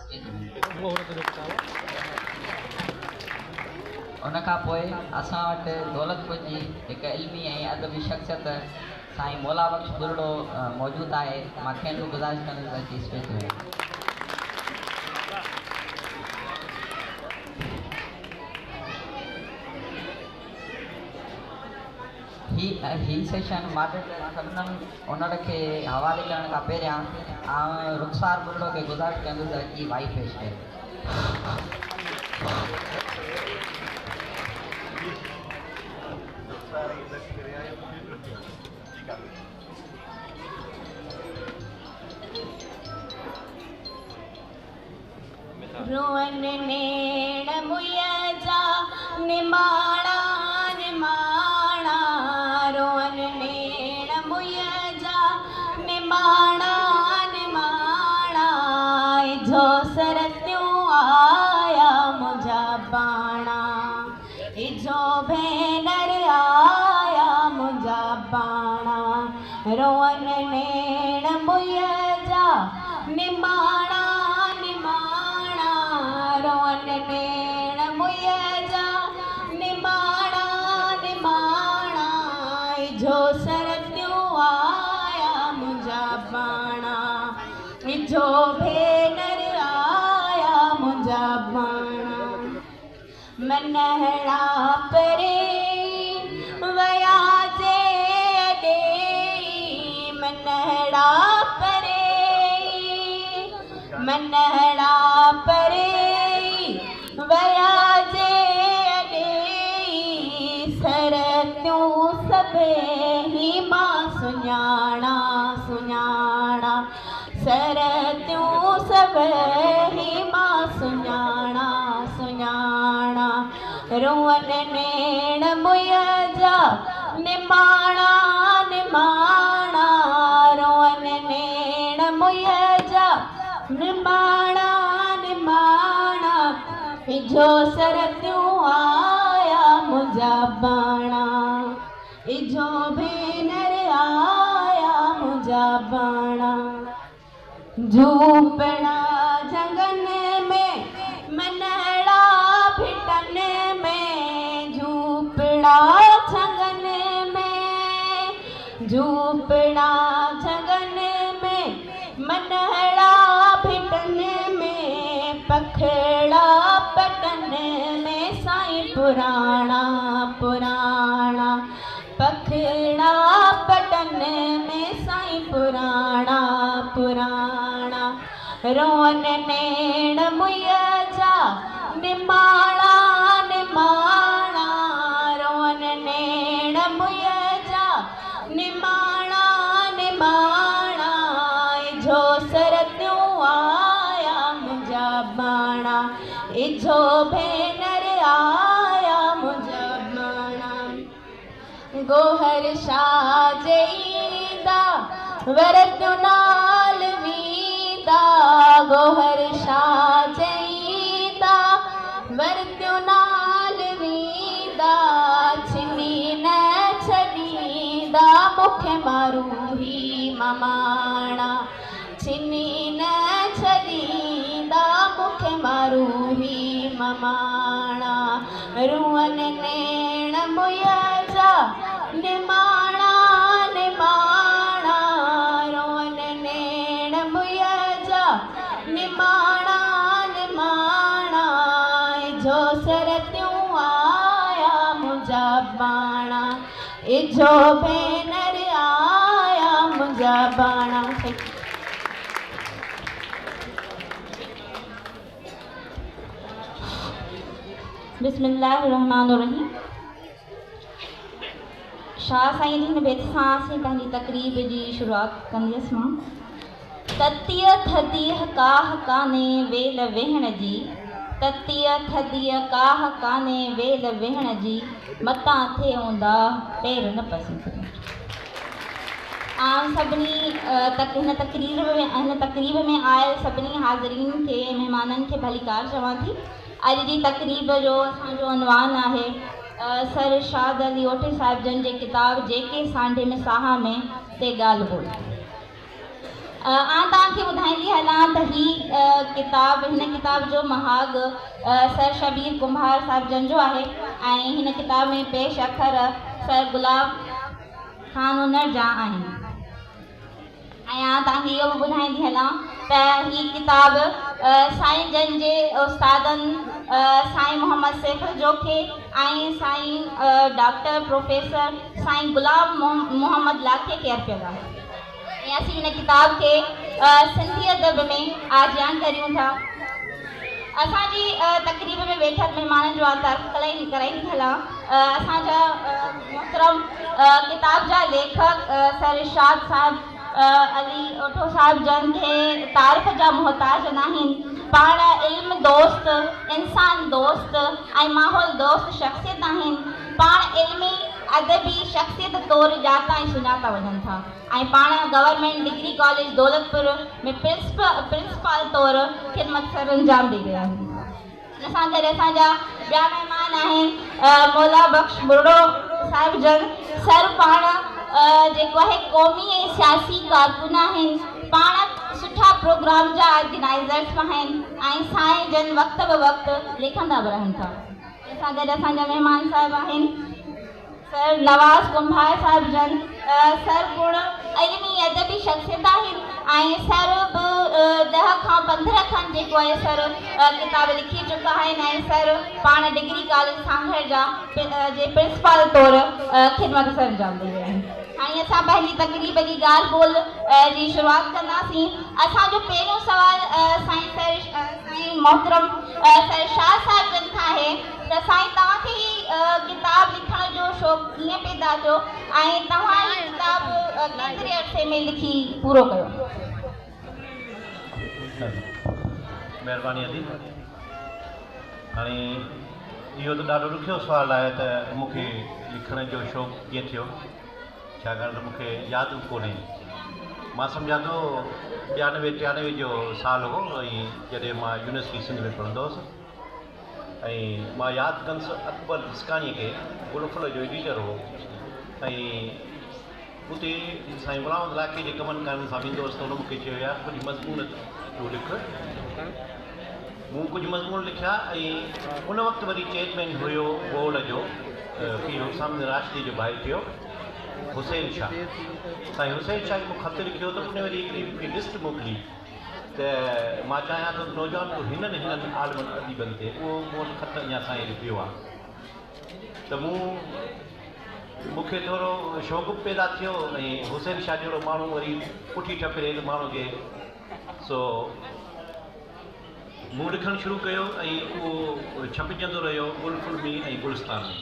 Stage ۾. ان کان پوء اسان وٽ دولتپور جي هڪ علمي ۽ ادبي شخصيت سائين مولا بخش ٻرڙو موجود آهي، مان کين به گذارش ڪندس ته اچي اسٽيج تي ويهن. هي هي سيشن ماڊريٽر شبنم انڙ کي حوالي ڪرڻ کان پهريان آئون رخسار ٻرڙو کي گذارش ڪندس ته اچي وائي پيش ڪري. روئن نيڻ منهنجا نماڻا نماڻا روئن نيڻ منهنجا نماڻا نماڻا اجهو سرتيون آيا منهنجا اباڻا اجهو ڀينر آيا منهنجا اباڻا روئن نيڻ منهنجا نماڻا نماڻا روئن نيڻ منهنجا نماڻا نماڻا اجهو سرتيون آيا منهنجا اباڻا اجهو ڀينر آيا منهنجا اباڻا. منهڙا پري ويا جي اڏي منهڙا پري منهڙا پري ويا جي اڏي سرتيون سڀئي مان سڃاڻا سڃاڻا سرتيون سڀئي مان سڃاڻا سڃاڻا روئن نيڻ منهنجا نماڻا نماڻا روئن نيڻ منهنجا نماڻا نماڻا اجهو سرتيون آيا منهنجا اباڻا اجهو ڀينر آيا منهنجا اباڻا. جهوپڙا جهنگن ۾، منهڙا ڀٽن ۾، جهوپڙا جهنگن ۾، جهوپڙا جهنگن ۾، منهڙا ڀٽن ۾، پکڙا پٽن ۾، سائين پراڻا پراڻا. پکڙا پٽن ۾ سائين پراڻا پراڻا روئن نيڻ منهنجا نماڻا نماڻا روئن نيڻ منهنجا نماڻا نماڻا اجهو سرتيون آيا منهنجا اباڻا اجهو ڀينر آيا منهنجا اباڻا. گوهر شاهه جي ايندا، ورتيون نال ويندا، گوهر شاهه جي ايندا، ورتيون نال ويندا، ڇني نه ڇڏيندا، مون کي ماروهي ماماڻا، ڇني نه ڇڏيندا، مون کي ماروهي ماماڻا. روئن نيڻ منهنجا نماڻا نماڻا روئن نيڻ منهنجا نماڻا نماڻا اجهو سرتيون آيا منهنجا اباڻا اجهو ڀينر آيا منهنجا اباڻا. بسم الله الرحمٰن الرحيم شاهه سائين جي هن بيت سان اسين پنهنجي تقريب جي شروعات ڪنديس مان تتيء ٿڌيء ڪاهه ڪانهي ويل ويهڻ جي تتيء ٿڌيء ڪاهه ڪانهي ويل ويهڻ جي متان ٿئي اونداهه پير نه پسين پرين. آئون سڀني هن تقرير ۾ هن تقريب ۾ آيل سڀني حاضرين کي مهمانن کي ڀليڪار چوان ٿي. اڄ جي تقريب جو اسان جو عنوان آهي سر شاد علي اوٺي صاحب جن جي ڪتاب جيڪي سانڍيم ساهه ۾ تي ڳالهه ٻولهه. آئون توهان کي ٻڌائيندي هلان ته هي ڪتاب هن ڪتاب جو مهاڳ سر شبير ڪنڀار صاحب جن جو آهي ۽ هن ڪتاب ۾ پيش اکر سر گلاب خان انڙ جا آهن. ۽ آئون توهان کي اهو به ٻڌائيندي هلان ته هي ڪتاب سائين جن جي استادن سائين محمد سيفل جوکي ۽ سائين ڊاڪٽر پروفيسر سائين غلام محمد لاکي کي ارپيل آهي ۽ اسين هن ڪتاب کي سنڌي ادب ۾ آجيان ڪريون ٿا. اسان جي تقريب ۾ ويٺل مهمانن جو آء تعارف ڪرائيندي هلان. اسان جا محترم ڪتاب جا ليکڪ سر ارشاد صاحب علي اوٺو صاحب جن کي تعارف جا محتاج ناهن. پاڻ علم دوست، انسان دوست ۽ ماحول دوست شخصيت آهن. پاڻ علمي ادبي شخصيت طور ڄاتا ۽ سڃاتا وڃن ٿا. ۽ پاڻ government degree college Daulatpur ۾ principal طور خدمت سرانجام ڏئي رهيا آهن. ان سان گڏ اسان جا ٻيا مهمان آهن مولا بخش ٻرڙو صاحب جن سر پاڻ جيڪو آهي قومي ۽ سياسي ڪارڪن آهن پاڻ سٺا پروگرام جا آرگنائيزرس به آهن ۽ سائين جن وقت به وقت لکندا به رهن ٿا. ان سان گڏ اسان جا مهمان صاحب آهن. سر نواز ڪنڀار صاحب جن سر پڻ علمي ادبي شخصيت آهن ۽ سر به 10 کان 15 کن جيڪو آهي سر ڪتاب لکي چڪا آهن ۽ سر پاڻ ڊگري ڪاليج سانگهڙ جا جي پرنسپال طور خدمت سر انجام ڏئي رهيا آهن. هاڻي اسان پنهنجي تقريب جي ڳالهه ٻولهه جي شروعات ڪنداسين. اسان جو پهريون سوال سائين سر سائين محترم سر شاهه صاحب جن کان آهي. ته سائين توهان کي هي ڪتاب لکڻ جو شوق ڪيئن پيدا ٿيو ۽ توهان هي ڪتاب ڪيتري عرصي ۾ لکي پورو ڪيو؟ مهرباني ادي. هاڻي اهو ته ڏاڍو ڏکيو سوال آهي ته مون کي لکڻ جو شوق ڪيئن ٿيو، ڇاڪاڻ ته مون کي ياد به ڪونهي. مان سمجهان ٿو 92 93 جو سال هو ۽ جڏهن مان يونيورسٽي سنڌ ۾ پڙهندو هوس. ۽ مان ياد ڪندس اڪبر جسڪاڻيء کي، گل ڦل جو ايڊيٽر هو ۽ اتي سائين غلام محمد لاکي جي ڪمن ڪارين سان ويندو هوس ته هن مون کي چيو يار ڪجهه مضمون تون لک. مون ڪجهه مضمون لکيا ۽ ان وقت وري چيئرمين هيو بورڊ جو پير حسام الدين راشدي جو ڀائٽيو حسين شاهه. سائين حسين شاهه کي مون خط لکيو ته ان وري هڪڙي مون کي لسٽ موڪلي. ته مان چاهيان ٿو ته نوجوان تون هنن هنن عالمن اديبن تي اهو مون وٽ خط اڃا سائين جو پيو آهي ته مون مون کي ٿورو شوق به پيدا ٿيو ۽ حسين شاهه جهڙو ماڻهو وري پٺي ٺپري ته ماڻهو کي سو مون لکڻ شروع ڪيو ۽ اهو ڇپجندو رهيو گل ڦل ۾ ۽ گلستان ۾.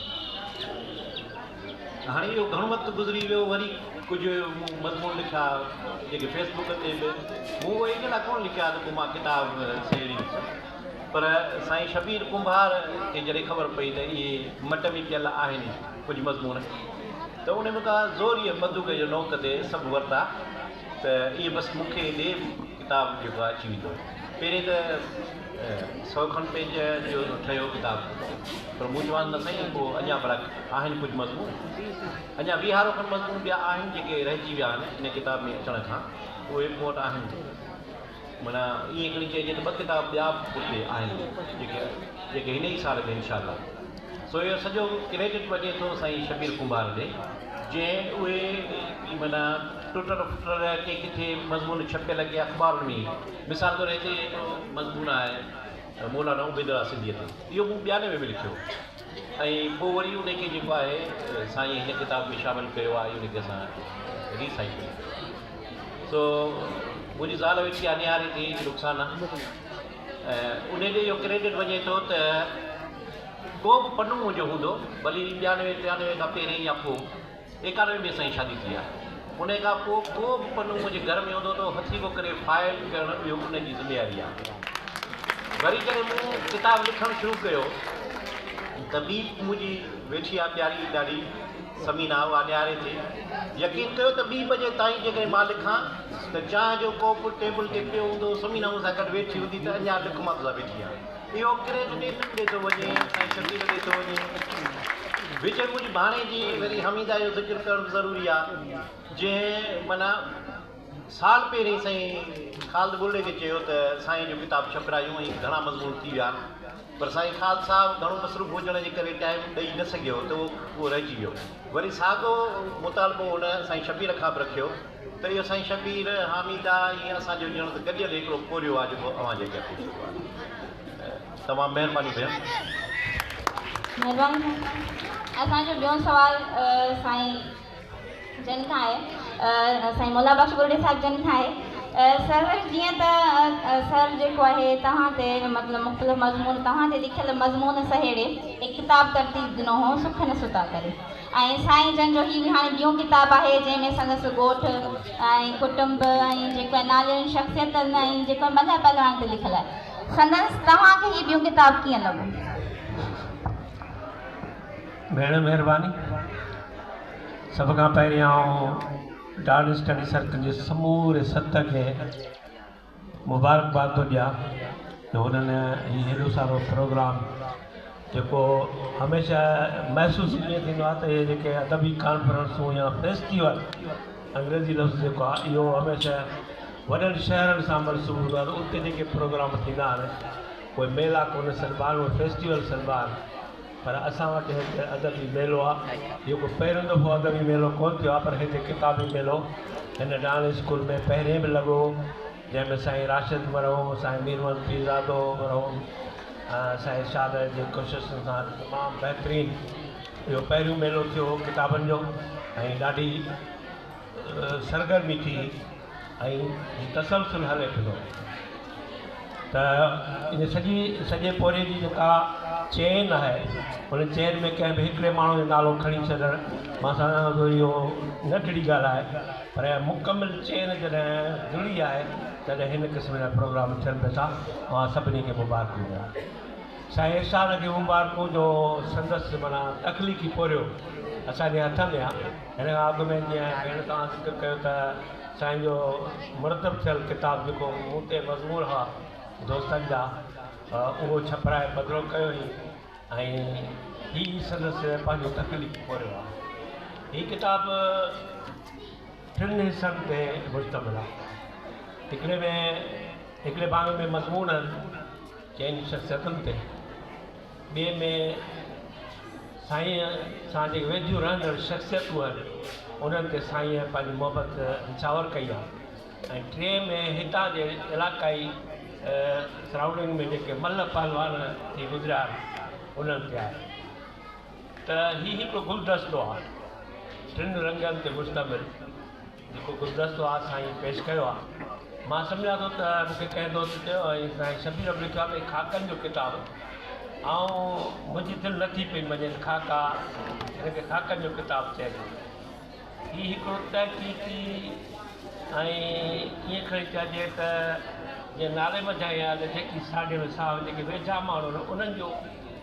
هاڻي اهو گهڻو وقت گذري ويو وري ڪجهه مون مضمون لکيا جيڪي فيس بڪ تي به مون اهي ان لاء ڪونه لکيا ته پوء مان ڪتاب سهيڙيندس پر سائين شبير ڪنڀار کي جڏهن خبر پئي ته اهي مٽ ۾ پيل آهن ڪجهه مضمون ته ان مون کان زوريء بندوق جي نوڪ تي سڀ ورتا ته اهي بس مون کي ڏي ڪتاب جيڪو آهي اچي ويندو. پهرين ته سئو کن پيج جو ٺهيو ڪتاب پر مون چيومانس نه سائين پوء اڃا ڀلا آهن ڪجهه مضمون اڃا ويهارو کن مضمون ٻيا آهن جيڪي رهجي ويا آهن ان ڪتاب ۾ اچڻ کان اهي به مون وٽ آهن معنيٰ ائين کڻي چئجي ته ٻه ڪتاب ٻيا به اتي آهن جيڪي جيڪي هن ئي سال ۾ انشاء الله سو اهو سڄو ڪريڊٽ وڃي ٿو سائين شبير ڪنڀار ڏي جنهن اهي معنيٰ ٽٽل ڦٽل ڪي ڪٿي مضمون ڇپيل ڪي اخبارن ۾ مثال طور هتي هڪڙو مضمون آهي مولانا عبيدالله سنڌيء تي اهو مون 92 ۾ لکيو ۽ پوء وري ان کي جيڪو آهي سائين هن ڪتاب ۾ شامل ڪيو آهي ان کي اسان ري سائيڪل ڪيو سو منهنجي زال ويٺي آهي نهاري ٿي رخسانه ۽ ان ڏي اهو ڪريڊٽ وڃي ٿو ته ڪو به پنو منهنجو هوندو ڀلي 92 93 کان پهرين يا پوء 91 ۾ اسان جي شادي ٿي آهي ان کان پوء ڪو به پنو منهنجي گهر ۾ هوندو ته هٿيڪو ڪري فائل ڪرڻ اهو ان جي ذميواري آهي. وري جڏهن مون ڪتاب لکڻ شروع ڪيو ته ٻي منهنجي ويٺي آهي پياري ڏاڏي ثمينه اها نهاري ٿي. يقين ڪيو ته ٻي بجي تائين جيڪڏهن مان لکان ته چانهه جو ڪوپ ٽيبل تي پيو هوندو ثمينه مون سان گڏ ويٺي هوندي ته اڃا لک مان توسان ويٺي آهيان. اهو ڪريڊٽ انهن ڏي ٿو وڃي ۽ شبير ڏي ٿو وڃي. وچ ۾ منهنجي ڀاڻيجي وري حميده جو ذڪر ڪرڻ به ضروري آ جنهن معنيٰ سال پهرين سائين خالد ٻرڙي کي چيو ته سائين جو ڪتاب ڇپرايون ۽ گهڻا مضمون ٿي ويا آهن پر سائين خالد صاحب گهڻو مصروف هجڻ جي ڪري ٽائيم ڏئي نه سگهيو ته اهو رهجي ويو. وري ساڳو مطالبو هن سائين شبير کان به رکيو ته اهو سائين شبير، حاميده ۽ اسان جو ڄڻ ته گڏيل هڪڙو پورهيو آهي جيڪو اوهان جي اڳيان پيش ٿيو آهي. تمام مهرباني ڀيڻ. مهرباني سائين. اسان جو ٻيون سوال سائين جن کان آهي سائين مولا بخش ٻرڙي صاحب جن کان آهي سر جيئن ته سر جيڪو آهي توهان تي مطلب مختلف مضمون توهان تي لکيل مضمون سهيڙي هڪ ڪتاب ترتيب ڏنو هو سک نه ستا ڪري ۽ سائين جن جو هي به هاڻي ٻيون ڪتاب آهي جنهن ۾ سندس ڳوٺ ۽ ڪٽنب ۽ جيڪو آهي نالين شخصيتن ۽ جيڪو ملهه پهلوان تي لکيل آهي سندس توهان کي هي ٻيون ڪتاب ڪيئن لڳو؟ ڀيڻ مهرباني سڀ کان پهرين آئون ڊان اسٽڊي سرڪل جي سموري ست کي مبارڪباد ٿو ڏيان جو هنن هي هيڏو سارو پروگرام جيڪو هميشه محسوس ائين ٿيندو آهي ته اهي جيڪي ادبي ڪانفرنسون يا فيسٽيول انگريزي لفظ جيڪو آهي اهو هميشه وڏن شهرن سان منسوب هوندو آهي ته اتي جيڪي پروگرام ٿيندا آهن اهي ميلا ڪونه سڏبا آهن اهي فيسٽيول سڏبا آهن پر اسان وٽ هتي ادبي ميلو آ جيڪو پهريون دفعو ادبي ميلو ڪونه ٿيو آ پر هتي ڪتابي ميلو هن ڊان اسڪول ۾ پهرين به لڳو هو جنهن ۾ سائين راشد مرحوم سائين مير محمد پيرزادو مرحوم سائين ارشاد جي ڪوششن سان تمام بهترين اهو پهريون ميلو ٿيو هو ڪتابن جو ۽ ڏاڍي سرگرمي ٿي ۽ تسلسل هلي پيو ته ان سڄي سڄي پورهيي جي جيڪا چين آهي ان چين ۾ ڪنهن به هڪڙي ماڻهو جو نالو کڻي ڇڏڻ مان سمجهان ٿو اهو ننڍڙي ڳالهه آهي پر مڪمل چين جڏهن جڙي آهي تڏهن هن قسم جا پروگرام ٿين پيا ٿا اوهان سڀني کي مبارڪون ڏيان سائين ارشاد کي مبارڪون جو سندس معنيٰ تخليقي پورهيو اسان جي هٿ ۾ آهي هن کان اڳ ۾ جيئن ڀيڻ توهان ذڪر ڪيو ته سائين جو مرتب ٿيل ڪتاب جيڪو مون تي مضمون هئا دوستن جا اهو ڇپرائي پڌرو ڪيو هئي ۽ هي سندس پنهنجو تخليقي پورهيو آهي. هي ڪتاب ٽن حصن تي مشتمل آهي. هڪڙي ۾ هڪڙي ڀاڱي ۾ مضمون آهن چئن شخصيتن تي، ٻئي ۾ سائينء سان جيڪي ويجهيون رهندڙ شخصيتون آهن، انهن تي سائينء پنهنجي محبت نڇاور ڪئي آهي ۽ ٽئين ۾ هتان جي علاقائي سرائونڊنگ ۾ جيڪي ملهه پهلوان ٿي گذريا آهن، انهن تي آهي ته هي هڪڙو گلدستو آهي، ٽن رنگن تي مشتمل جيڪو گلدستو آهي سائين پيش ڪيو آهي. مان سمجهان ٿو ته مون کي ڪنهن دوست چيو ۽ سائين شبير به لکيو آهي ته هي خاڪن جو ڪتاب آئون منهنجي دل نٿي پئي مڃي ته خاڪا هن کي خاڪن جو ڪتاب چئجي. هي هڪڙو تحقيقي ۽ ائين کڻي چئجي ته جيئن نالي منجهان ئي آهي ته جيڪي ساڍي ۾ ساهه جيڪي ويجها ماڻهو آهن انهن جو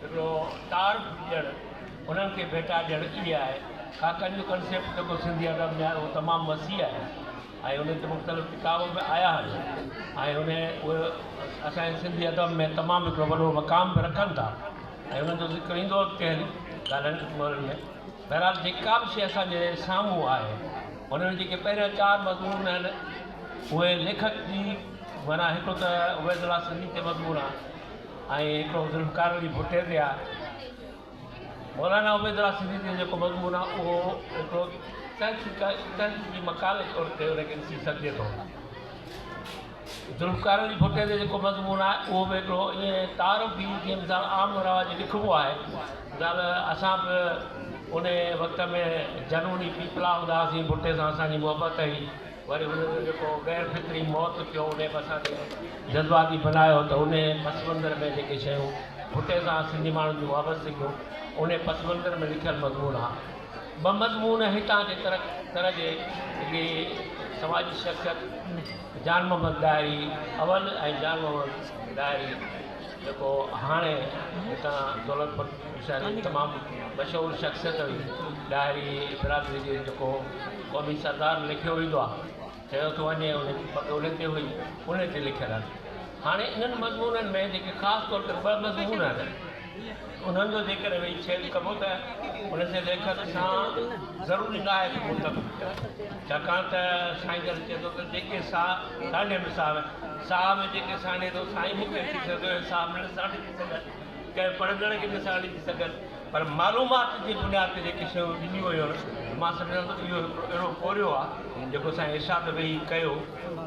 هڪڙو تعارف ڏيڻ انهن کي ڀيٽا ڏيڻ اهي آهي. خاڪن جو ڪنسيپٽ جيڪو سنڌي ادب ۾ آهي اهو تمام وسيع آهي. ۽ انهن تي مختلف ڪتاب به آيا آهن ۽ انهي اهي اسان جي سنڌي ادب ۾ تمام هڪڙو وڏو مقام به رکن ٿا ۽ انهن جو ذڪر ايندو اڳتي هلي ڳالهين ٻولهين ۾ بهرحال جيڪا به شيء اسان جي سامهون آهي ان ۾ جيڪي پهريان چار مضمون آهن اهي ليکڪ جي معنيٰ هڪڙو ته عبيدالله سنڌي تي مضمون آهي ۽ هڪڙو ذوالفقار علي ڀٽي تي آهي مولانا عبيدالله سنڌي تي جيڪو مضمون آهي اهو هڪڙو تحقيقي مقالي طور تي ان کي ڏسي سگهجي ٿو. ذوالفقار علي ڀٽي تي جيڪو مضمون آهي اهو به هڪڙو ائين تعارفي جيئن مثال عام رواجي لکبو آهي مثال اسان به ان وقت ۾ جنوني پيپلا هوندا هئاسين ڀٽي سان اسان جي محبت هئي وري هن جو جيڪو غير فطري موت ٿيو انهي به اسان کي جذباتي بنايو ته انهي پس منظر ۾ جيڪي شيون ڀٽي سان سنڌي ماڻهن جون وابستگيون انهي پس منظر ۾ لکيل مضمون ها. ٻه مضمون هتان جي تر تر جي هڪڙي سماجي شخصيت جان محمد ڏاهري اول ۽ جان محمد ڏاهري جيڪو هاڻي هتان دولتپور شهر جي تمام مشهور شخصيت هئي ڏاهري برادري جي جيڪو قومي سردار ليکيو ويندو آهي چيو ٿو وڃي ان جي پڳ ان تي هئي ان تي لکيل آهن هاڻي انهن مضمونن ۾ جيڪي خاص طور تي ٻه مضمون آهن. انهن جو جيڪڏهن ويهي ڇيد ڪبو ته ان جي ليکڪ سان ضروري نه آهي ته متفق ٿيڻ، ڇاڪاڻ ته سائين جن چئي ٿو ته جيڪي ساهه سانڍي ۾ ساهه ۾، ساهه ۾ جيڪي سانڍي ٿو سائين مون کي ٿي سگهيو ۽ ساهه ۾ نه سانڍي ٿي سگهن، ڪنهن پڙهندڙ کي نه سانڍي ٿي سگهن، پر معلومات جي بنياد تي جيڪي شيون ڏنيون ويون آهن، مان سمجهان ٿو ته اهو هڪڙو اهڙو پورهيو آهي جيڪو سائين ارشاد ويهي ڪيو،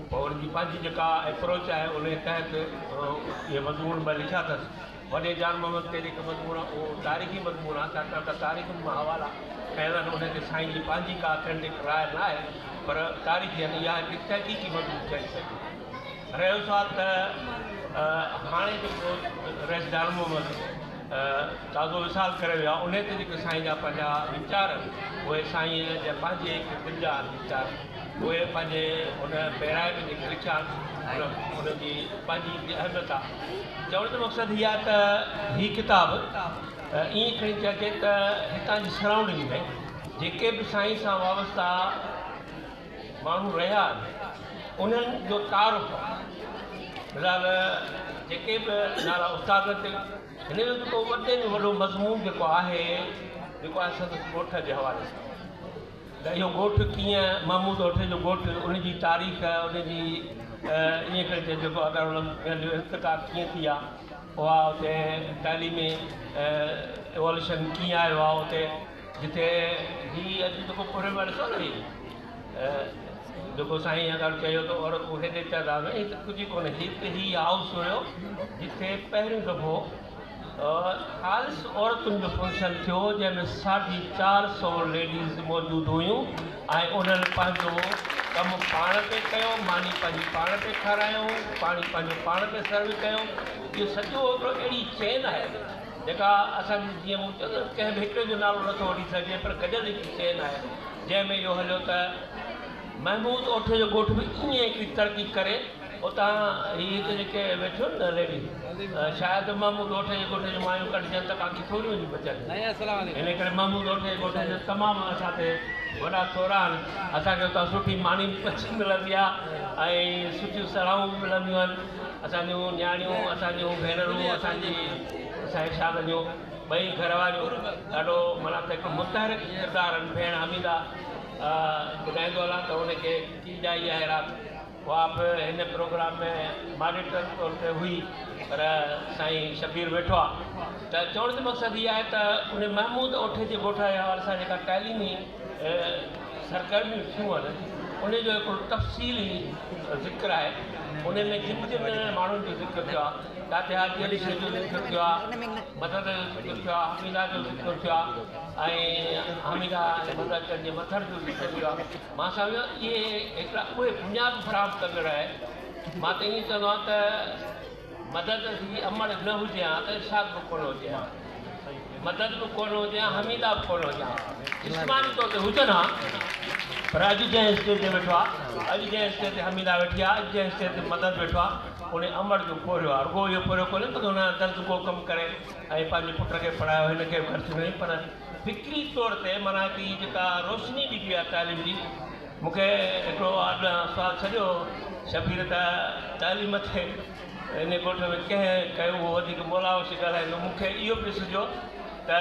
پوء ان جي پنهنجي جيڪا ايپروچ آهي ان جي تحت اهي مضمون به لکيا اٿس. وڏي جان محمد تي جيڪو مضمون آهي اهو تاريخي مضمون آهي، ڇاڪاڻ ته تاريخن مان حوالا کنيل آهن، ان تي سائين جي پنهنجي ڪا اٿينٽڪ راء نه آهي، پر تاريخي آهن، اها هڪ تحقيقي مضمون چئي سگهجي ٿو. رهيو سوال ته هاڻي جيڪو رئيس جان محمد تازو وصال ڪري ويو آهي، انهي تي جيڪي سائين جا پنهنجا ويچار آهن، اهي سائين جا پنهنجي هڪ دل جا آهن ويچار، اهي پنهنجي ان پيرائي ۾ جيڪي لکيا آهن، ان جي پنهنجي هڪڙي اهميت آهي. چوڻ جو مقصد هي آهي ته هي ڪتاب ائين کڻي چئجي ته هتان جي سرائونڊنگ ۾ جيڪي به سائين سان وابسته ماڻهو رهيا آهن انهن جو تعارف آهي. بهرحال جيڪي به نالا استادن تي هن جو جيڪو وڏي ۾ وڏو مضمون جيڪو آهي جيڪو آهي سندس ڳوٺ جي حوالي سان ته اهو ڳوٺ ڪيئن محمود اوٺي جو ڳوٺ ان جي تاريخ ان جي ائين کڻي چئجي ته اگر ان جو ارتقا ڪيئن ٿي آهي اها اتي تعليمي ايووليوشن ڪيئن آيو آهي اتي جتي هي اڄ جيڪو پورهيو پيا ڏسو نه هي جيڪو سائين اها ڳالهه چيو ته عورتون هيڏي تعداد ۾ هي ته ڪجهه ئي ڪونهي هي ته هي هائوس هيو جتي پهريون دفعو خالص عورتن جو فنڪشن ٿيو جنهن ۾ ساڍي چار سئو ليڊيز موجود هيون ۽ انهن پنهنجو ڪم پاڻ پئي ڪيو، ماني پنهنجي پاڻ پئي کارايائون، پاڻي پنهنجو پاڻ پئي سرو ڪيائون. اهو سڄو هڪڙو اهڙي چين آهي جيڪا اسان جي جيئن مون چيو ته ڪنهن به هڪڙي جو نالو نٿو وٺي سگهجي پر گڏيل هڪ چين آهي جنهن ۾ اهو هليو ته محمود اوٺي جو ڳوٺ به ائين هڪڙي ترقي ڪري اتان هي هتي جيڪي ويٺيون آهن نه ليڊيز شايد محمود اوٺي جي ڳوٺ جون مايون ڪڍجن ته باقي ٿوريون وڃي بچن. ان ڪري محمود اوٺي جي ڳوٺ جو تمام اسان تي وڏا ٿورا آهن. اسان کي اتان سٺي ماني به مڇي ملندي آهي ۽ سٺيون صلاحون به ملنديون آهن. اسان جون نياڻيون، اسان جون ڀينرون، اسان جي سائين شاد جون ٻئي گهر واريون ڏاڍو معنيٰ ته هڪ متحرڪ ڪردار آهن. ڀيڻ حميده ٻڌائيندو هلان ته ان کي ڪي ڄائي آهي رات. اها به هن پروگرام ۾ مانيٽر طور تي هئي پر سائين شبير ويٺو آ ته چوڻ جو مقصد هي آهي ته ان محمود اوٺي جي ڳوٺ جي حوالي سان جيڪا تعليمي سرگرميون ٿيون آهن ان جو هڪڙو تفصيلي ذڪر آهي ان ۾ جن جن ماڻهن جو ذڪر ٿيو آهي ڏاڏي حاجي علي شير جو ذڪر ٿيو آهي مدد جو ذڪر ٿيو آهي حميده جو ذڪر ٿيو آهي ۽ حميده ۽ مدد جي مٿر جو ذڪر ٿيو آهي مان سمجهان ٿو اهي هڪڙا اهي بنياد فراهم ڪندڙ آهن. مان ته ائين چوندو آهيان ته مدد جي امڙ نه هجي ها ته ارشاد به ڪونه هجي ها، مدد به ڪونه هجي ها، حميده به ڪونه هجي ها. جسماني طور تي هجن ها پر اڄ جنهن اسٽيج تي ويٺو آهي، اڄ جنهن اسٽيج تي حميده ويٺي آهي، اڄ جنهن اسٽيج تي مدد ويٺو آهي، ان امڙ جو پورهيو آهي. رڳو اهو پورهيو ڪونهي ته هن درزڪو ڪم ڪري ۽ پنهنجي پٽ کي پڙهايو، هن کي به خرچ ڏنائين پر فڪري طور تي معنيٰ هڪ هي جيڪا روشني ڏبي آهي تعليم جي، مون کي هڪڙو اڳيان سوال ڇڏيو هو شبير ته تعليم تي ان ڳوٺ ۾ ڪنهن ڪيو اهو وڌيڪ مولا بخش ڳالهائيندو مون کي اهو به ڏسجو ته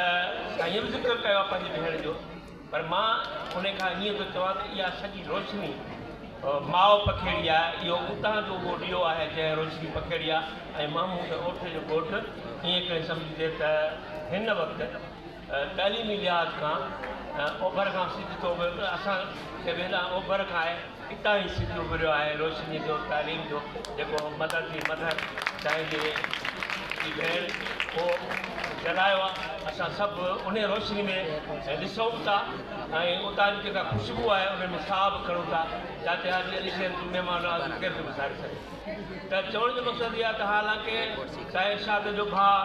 سائين به ذڪر ڪيو آهي پنهنجي ڀيڻ جو پر مان ان کان هيئن ٿو چوان ته اها سڄي روشني ماء پکيڙي آهي اهو اتان جو اهو ڏيئو آهي جنهن روشني پکيڙي آهي ۽ محمود اوٺي جو ڳوٺ ائين کڻي سمجهجي ته هن وقت تعليمي لحاظ کان اوڀر کان سج ٿو اڀري ته اسان کي به هيڏانهن اوڀر کان آهي اتان ئي سج اڀريو آهي روشنيء جو تعليم جو جيڪو مدد جي مڌر سائين جي جي ڀيڻ اهو جلايو آهي اسان سڀ انهي روشني ۾ ڏسون به ٿا ۽ اتان جي جيڪا خوشبو آهي ان ۾ ساهه به کڻون ٿا جاتي حاجي علي شير جي مهمان نوازي ڪير ٿو وساري سگهي ته چوڻ جو مقصد اهو آهي ته حالانڪه سائين ارشاد جو ڀاء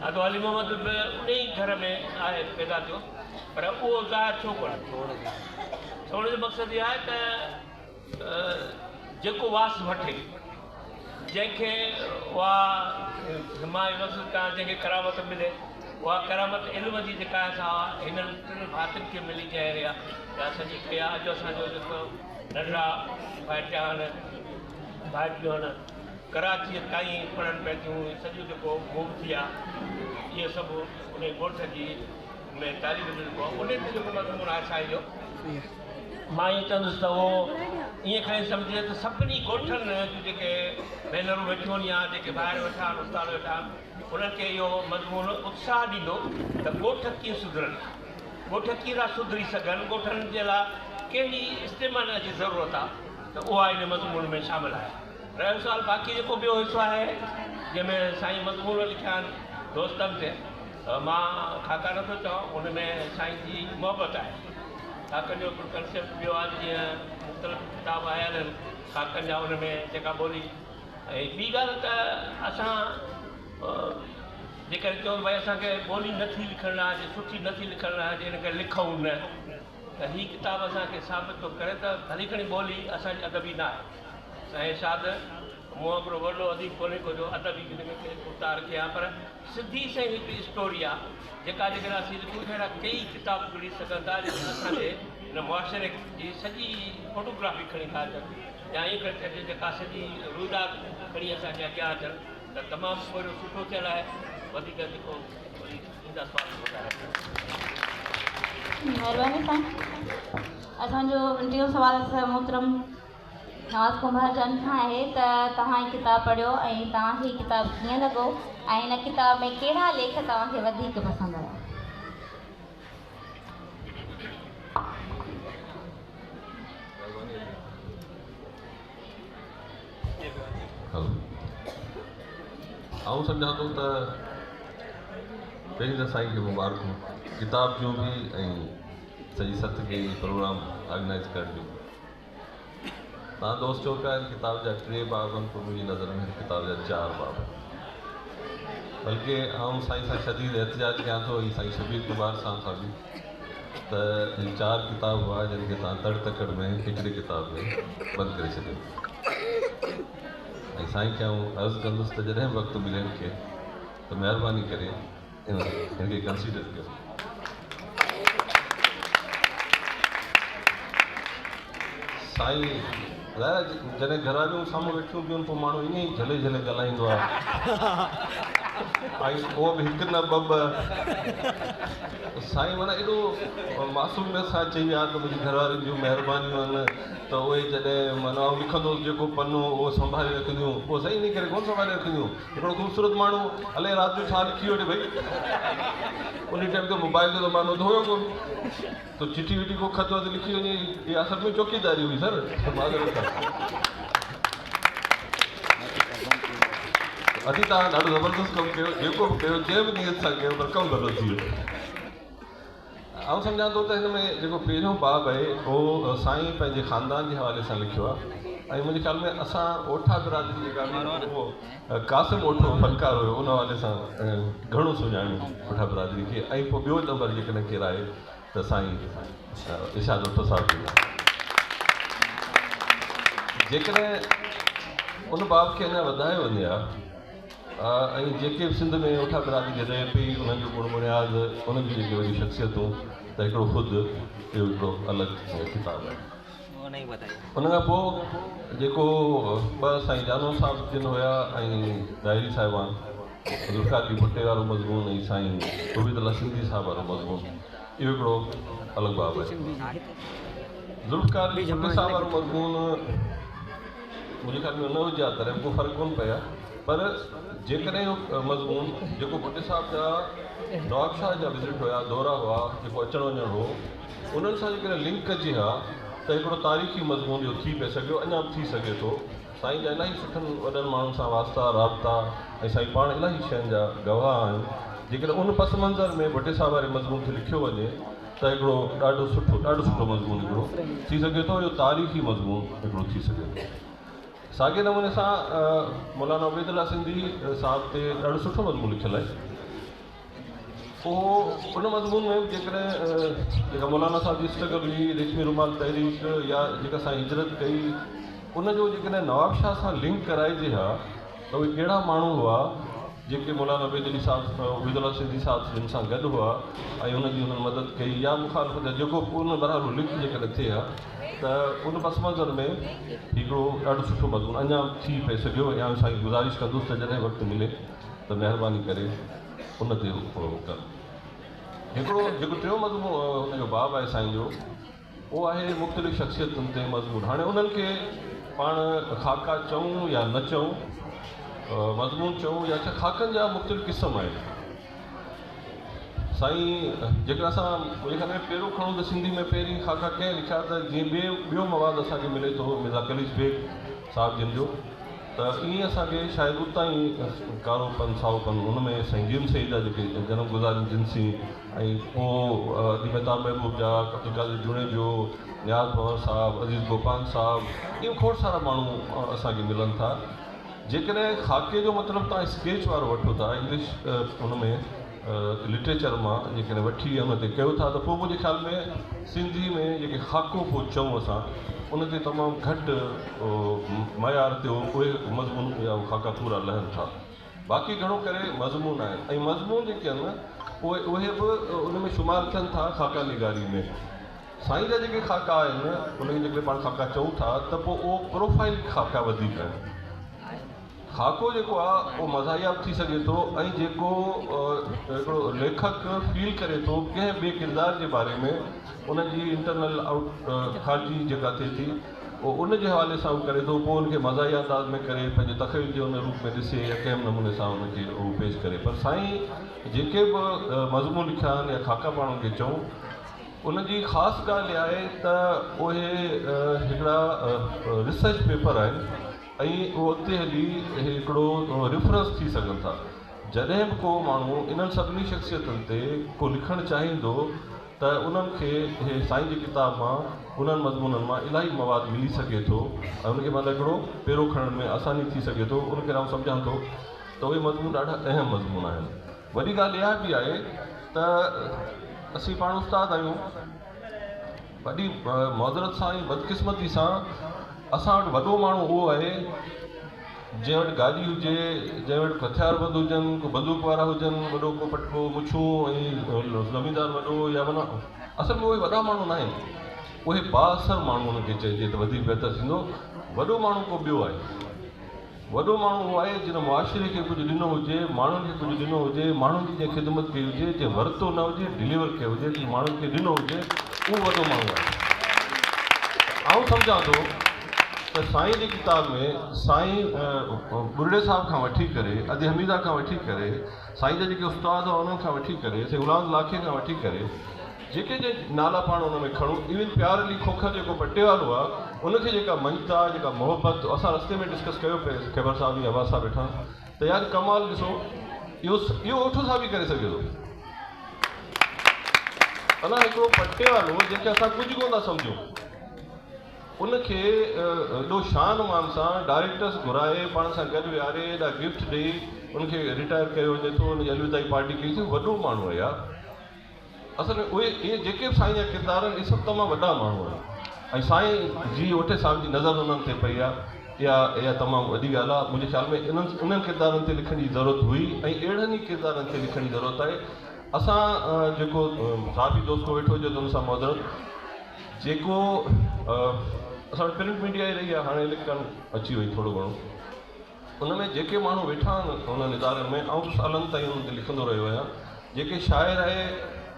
دادو علي محمد به ان ئي گهر ۾ آهي پيدا ٿيو پر اهو ظاهر ڇو ڪونه ٿيو؟ چوڻ جو مقصد اهو آهي ته جيڪو واس وٺي جنهن کي اها مان اهو لفظ ڪيان جنهن کي ڪرامت ملي اها ڪرامت علم جي جيڪا آهي سا هنن ٽن ڀاتين کي ملي جنهن رهيا يا سڄي ڪئي آهي اڄ اسان جو جيڪو ننڍڙا ڀائٽيا آهن ڀائٽيون آهن. ڪراچيء تائين پڙهن پئي ٿيون. سڄو جيڪو موو ٿي آ اهو سڀ ان ڳوٺ جي ۾ تعليم جو جيڪو آهي ان تي جيڪو مضمون آهي سائين جو، مان ائين چوندس ته اهو ائين کڻي سمجهجي ته سڀني ڳوٺن جون جيڪي ڀينرون ويٺيون آهن يا جيڪي ڀائر ويٺا آهن، استاد ويٺا آهن، انهن کي اهو مضمون اتساهه ڏيندو ته ڳوٺ ڪيئن سڌرن، ڳوٺ ڪيئن ٿا سڌري سگهن، ڳوٺن جي لاء ڪهڙي اسٽيمنا جي ضرورت آهي ته اها ان مضمون ۾ شامل آهي. رهيو سوال باقي جيڪو ٻيو حصو آهي جنهن ۾ سائين مضمون لکيا آهن دوستن تي، مان خاڪا نٿو چوان، ان ۾ سائين جي محبت آهي. خاڪن جو هڪڙو ڪنسيپٽ ٻيو آهي، جيئن مختلف ڪتاب آيل آهن خاڪن جا، ان ۾ جيڪا ٻولي ۽ ٻي ڳالهه ته اسان جيڪڏهن چئون ته ڀائي اسان کي ٻولي نٿي لکڻ نه اچي، سٺي نٿي لکڻ نه اچي، ان ڪري لکون نه، ته هي ڪتاب اسان کي ثابت ٿو ڪري ته ڀلي کڻي ٻولي اسان جي ادبي نه آهي. سائين ارشاد، مون وانگر وڏو اديب ڪونهي ڪو جو ادبي هن ۾ ڪنهن گفتار کي ها، پر سڌي سئين هڪ اسٽوري آ جيڪا جيڪڏهن اسين لکون ته اهڙا ڪيئي ڪتاب جڙي سگهن ٿا جيڪي اسان جي هن معاشري جي سڄي فوٽوگرافي کڻي ٿا اچن يا ائين کڻي چئجي جيڪا سڄي روئداد کڻي اسان جي اڳيان اچن ته تمام پورهيو سٺو ٿيل آهي. وڌيڪ جيڪو وري ايندا سوال ٻڌايان. مهرباني سائين. اسان جو ٽيون سوال محترم نواز ڪنڀار جن کان آهي ته توهان هي ڪتاب پڙهيو ۽ توهان کي هي ڪتاب ڪيئن لڳو ۽ هن ڪتاب ۾ ڪهڙا ليک توهان کي وڌيڪ پسند آيا؟ آئون سمجهان ٿو ته پهرين ته سائين کي مبارڪون ڪتاب جون به ۽ سڄي سٿ کي پروگرام آرگنائز ڪرڻ جو. توهان دوست چئو پيا هن ڪتاب جا ٽي باب آهن پر منهنجي نظر ۾ هن ڪتاب جا چار باب آهن. بلڪه آئون سائين سان شديد احتجاج ڪيان ٿو ۽ سائين شبير ڪمار صاحب سان به ته هي چار ڪتاب هئا جن کي توهان تڙ تڪڙ ۾ هڪڙي ڪتاب ۾ بند ڪري ڇڏيو. ۽ سائين کي آئون عرض ڪندس ته جڏهن به وقت ملي هن کي ته مهرباني ڪري هن کي ڪنسيڊر ڪيو. سائين ظاهر آهي جڏهن گهر واريون سامهون ويٺيون هونديون آهن پوء ماڻهو ائين ئي جهلي جهلي ڳالهائيندو آهي ۽ اهو به هڪ نه ٻه ٻه. سائين معنيٰ ايڏو معصوميت سان چئي ويا ته منهنجي گهر وارين جون مهربانيون آهن ته اهي جڏهن معنيٰ آئون لکندو هوس جيڪو پنو اهو سنڀالي رکنديون پوء سائين انهي ڪري ڪونه سنڀالي رکنديون هڪڙو خوبصورت ماڻهو الائي رات جو ڇا لکي وٺي ڀئي انهي ٽائيم تي موبائل جو زمانو ته هيو ڪونه ته چٺي وٺي ڪو خط وط لکي وڃي اها اصل ۾ چوڪيداري هئي سر معذرت سان ادي توهان ڏاڍو زبردست ڪم ڪيو جيڪو به ڪيو جنهن به نيت سان ڪيو پر ڪم ڀلو ٿي ويو. آئون سمجهان ٿو ته هن ۾ جيڪو پهريون باب آهي اهو سائين پنهنجي خاندان جي حوالي سان لکيو آهي ۽ منهنجي خيال ۾ اسان اوٺا برادري جيڪا به اهو قاسم اوٺو فنڪار هيو ان حوالي سان گهڻو سڃاڻيون اوٺا برادري کي ۽ پوء ٻيو نمبر جيڪڏهن ڪير آهي ته سائين ارشاد اوٺو صاحب جو جيڪڏهن ان باب کي اڃا وڌايو وڃي ها ۽ جيڪي به سنڌ ۾ اوٺا برادري رهي پئي انهن جو بڻ بڻياد انهن جون جيڪي وڏيون شخصيتون ته هڪڙو خود اهو هڪڙو الڳ ڪتاب آهي. ان کان پوء جيڪو ٻه سائين جانو صاحب جن هيا ۽ ڏاهري صاحبان ذوالفقار علي ڀٽي وارو مضمون ۽ سائين عبيدالله سنڌي صاحب وارو مضمون اهو هڪڙو الڳ باب آهي. ذوالفقار علي ڀٽي صاحب وارو مضمون منهنجي خيال ۾ نه هجي ها تڏهن به ڪو فرق ڪونه پئي ها پر جيڪڏهن اهو مضمون جيڪو ڀٽي صاحب جا نوابشاهه جا وزٽ هيا دورا هئا جيڪو اچڻ وڃڻ هو انهن سان جيڪڏهن لنڪ ڪجي ها ته هڪڙو تاريخي مضمون اهو ٿي پئي سگهيو اڃا به ٿي سگهي ٿو. سائين جا الاهي سٺن وڏن ماڻهن سان واسطا رابطا ۽ سائين پاڻ الاهي شين جا گواهه آهن جيڪڏهن ان پس منظر ۾ ڀٽي صاحب واري مضمون کي لکيو وڃي ته هڪڙو ڏاڍو سٺو ڏاڍو سٺو مضمون هڪڙو ٿي سگهي ٿو اهو تاريخي مضمون هڪڙو ٿي سگهي ٿو. ساڳئي نموني سان مولانا عبيدالله سنڌي صاحب تي ڏاڍو سٺو مضمون لکيل آهي. اهو ان مضمون ۾ به جيڪڏهن جيڪا مولانا صاحب جي اسٽرگل هئي، ريشمي رومال تحريڪ يا جيڪا سائين هجرت ڪئي ان جو جيڪڏهن نوابشاهه سان لنڪ ڪرائجي ها ته اهي ڪهڙا ماڻهو هئا جيڪي مولانا عبيد علي صاحب عبيدالله سنڌي صاحب جن سان گڏ هئا ۽ ان جي انهن مدد ڪئي يا مخالفت يا جيڪو به ان بهرحال اهو لنڪ جيڪڏهن ٿئي ها. ته ان پس منظر ۾ هڪڙو ڏاڍو سٺو مضمون اڃا ٿي پئي سگهيو ۽ آئون سائين کي گذارش ڪندس ته جڏهن وقت ملي ته مهرباني ڪري ان تي ڪن. هڪڙو جيڪو ٽيون مضمون هن جو باب آهي سائين جو اهو آهي مختلف شخصيتن تي مضمون. هاڻي انهن کي پاڻ خاڪا چئون يا نه چئون، مضمون چئون يا ڇا، خاڪن جا مختلف قسم آهن. سائين جيڪڏهن اسان منهنجي خيال ۾ پيرو کڻون ته سنڌي ۾ پهرين خاڪا ڪنهن لکيا ته جيئن ٻي ٻيو مواد اسان کي ملي ٿو مرزا قليچ بيگ صاحب جن جو ته ائين اسان کي شايد اتان ئي ڪارو پن سائو پن ان ۾ سائين جي ايم سيد جا جيڪي جنم گذارين جن سين ۽ پوء ادي مهتاب محبوب جا عبدالقادر جوڻيجو نياز پنهور صاحب عزيز گوپانگ صاحب ائين کوڙ سارا ماڻهو اسان کي ملن ٿا. جيڪڏهن خاڪي جو مطلب توهان اسڪيچ وارو وٺو ٿا انگلش ان ۾ لٽريچر مان جيڪڏهن وٺي ان تي ڪيو ٿا ته پوء منهنجي خيال ۾ سنڌي ۾ جيڪي خاڪو پوء چئون اسان ان تي تمام گهٽ معيار تي اهي مضمون يا خاڪا پورا لهن ٿا باقي گهڻو ڪري مضمون آهن ۽ مضمون جيڪي آهن اهي اهي به ان ۾ شمار ٿين ٿا خاڪا نگاري ۾. سائين جا جيڪي خاڪا آهن ان کي جيڪڏهن پاڻ خاڪا چئون ٿا ته پوء اهو پروفائل خاڪا وڌيڪ آهن. خاڪو جيڪو آهي اهو مزاحيه به ٿي سگهي ٿو ۽ جيڪو هڪڙو ليکڪ فيل ڪري ٿو ڪنهن ٻئي ڪردار جي باري ۾ ان جي انٽرنل آئوٽ خارجي جيڪا ٿئي ٿي اهو ان جي حوالي سان هو ڪري ٿو پوء ان کي مزاحيه انداز ۾ ڪري پنهنجي تخيل جي ان روپ ۾ ڏسي يا ڪنهن به نموني سان ان کي هو پيش ڪري پر سائين جيڪي به مضمون لکيا آهن يا خاڪا پاڻ ان کي چئون ان جي خاص ڳالهه اها آهي ته اهي هڪڙا ريسرچ پيپر آهن ۽ اهو اڳتي هلي هڪڙو ريفرنس ٿي سگهن ٿا. جڏهن به ڪو ماڻهو انهن سڀني شخصيتن تي ڪو لکڻ چاهيندو ته انهن کي سائين جي ڪتاب مان انهن مضمونن مان الاهي مواد ملي سگهي ٿو ۽ ان کي مطلب هڪڙو پيرو کڻڻ ۾ آساني ٿي سگهي ٿو. ان ڪري آئون سمجهان ٿو ته اهي مضمون ڏاڍا اهم مضمون آهن. وڏي ڳالهه اها به آهي ته اسين پاڻ استاد آهيون، وڏي معذرت سان ۽ بدقسمتي سان اسان وٽ وڏو ماڻهو اهو آهي جنهن وٽ گاڏي هجي، جنهن وٽ هٿيار بند هجن، ڪو بندوق وارا هجن، وڏو ڪو پٽڪو مڇون ۽ زميندار وڏو يا معنيٰ اصل ۾ اهي وڏا ماڻهو ناهن، اهي بااثر ماڻهو انهن کي چئجي ته وڌيڪ بهتر ٿيندو، وڏو ماڻهو ڪو ٻيو آهي. وڏو ماڻهو اهو آهي جنھن معاشري کي ڪجهه ڏنو هجي، ماڻهن کي ڪجهه ڏنو هجي، ماڻهن جي جنهن خدمت ڪئي هجي، جنهن ورتو نه هجي، ڊليور ڪيو هجي، ڪجهه ماڻهن کي ڏنو هجي، اهو وڏو ماڻهو آهي. آئون سمجهان ٿو ته سائين جي ڪتاب ۾ سائين ٻرڙي صاحب کان وٺي ڪري، ادي حميده کان وٺي ڪري، سائين جا جيڪي استاد هئا انهن کان وٺي ڪري، سائين غلام لاکي کان وٺي ڪري، جيڪي جي نالا پاڻ ان ۾ کڻون ايون پيار علي کوکر جيڪو پٽيوالو آ ان کي جيڪا مڃتا جيڪا محبت اسان رستي ۾ ڊسڪس ڪيو پئي خيبر صاحب ۽ عباس صاحب ويٺا ته يار ڪمال ڏسو اهو اهو اوٺو صاحب ئي ڪري سگهي ٿو انا هڪڙو پٽيوالو جنهن کي اسان ڪجهه ڪونه ٿا سمجهون ان کي ايڏو شان مان سان ڊائريڪٽرس گهرائي پاڻ سان گڏ ويهاري ايڏا گفٽ ڏئي ان کي رٽائر ڪيو وڃي ٿو ان جي الوداعي پارٽي ڪئي ٿي وڏو ماڻهو آهي يار. اصل ۾ اهي اهي جيڪي به سائين جا ڪردار آهن اهي سڀ تمام وڏا ماڻهو آهن ۽ سائين جي اوٺي صاحب جي نظر انهن تي پئي آهي اها اها تمام وڏي ڳالهه آهي منهنجي خيال ۾ انهن انهن ڪردارن تي لکڻ جي ضرورت هئي ۽ اهڙن ئي ڪردارن تي لکڻ جي ضرورت آهي اسان جيڪو صحافي دوست ڪو ويٺو هجي ته ان سان معذرت جيڪو اسان وٽ پرنٽ ميڊيا ئي رهي آهي هاڻي اليڪٽرانڪ اچي وئي ٿورو گهڻو. ان ۾ جيڪي ماڻهو ويٺا آهن انهن ادارن ۾ آئون به سالن تائين انهن تي لکندو رهيو آهيان جيڪي شاعر آهي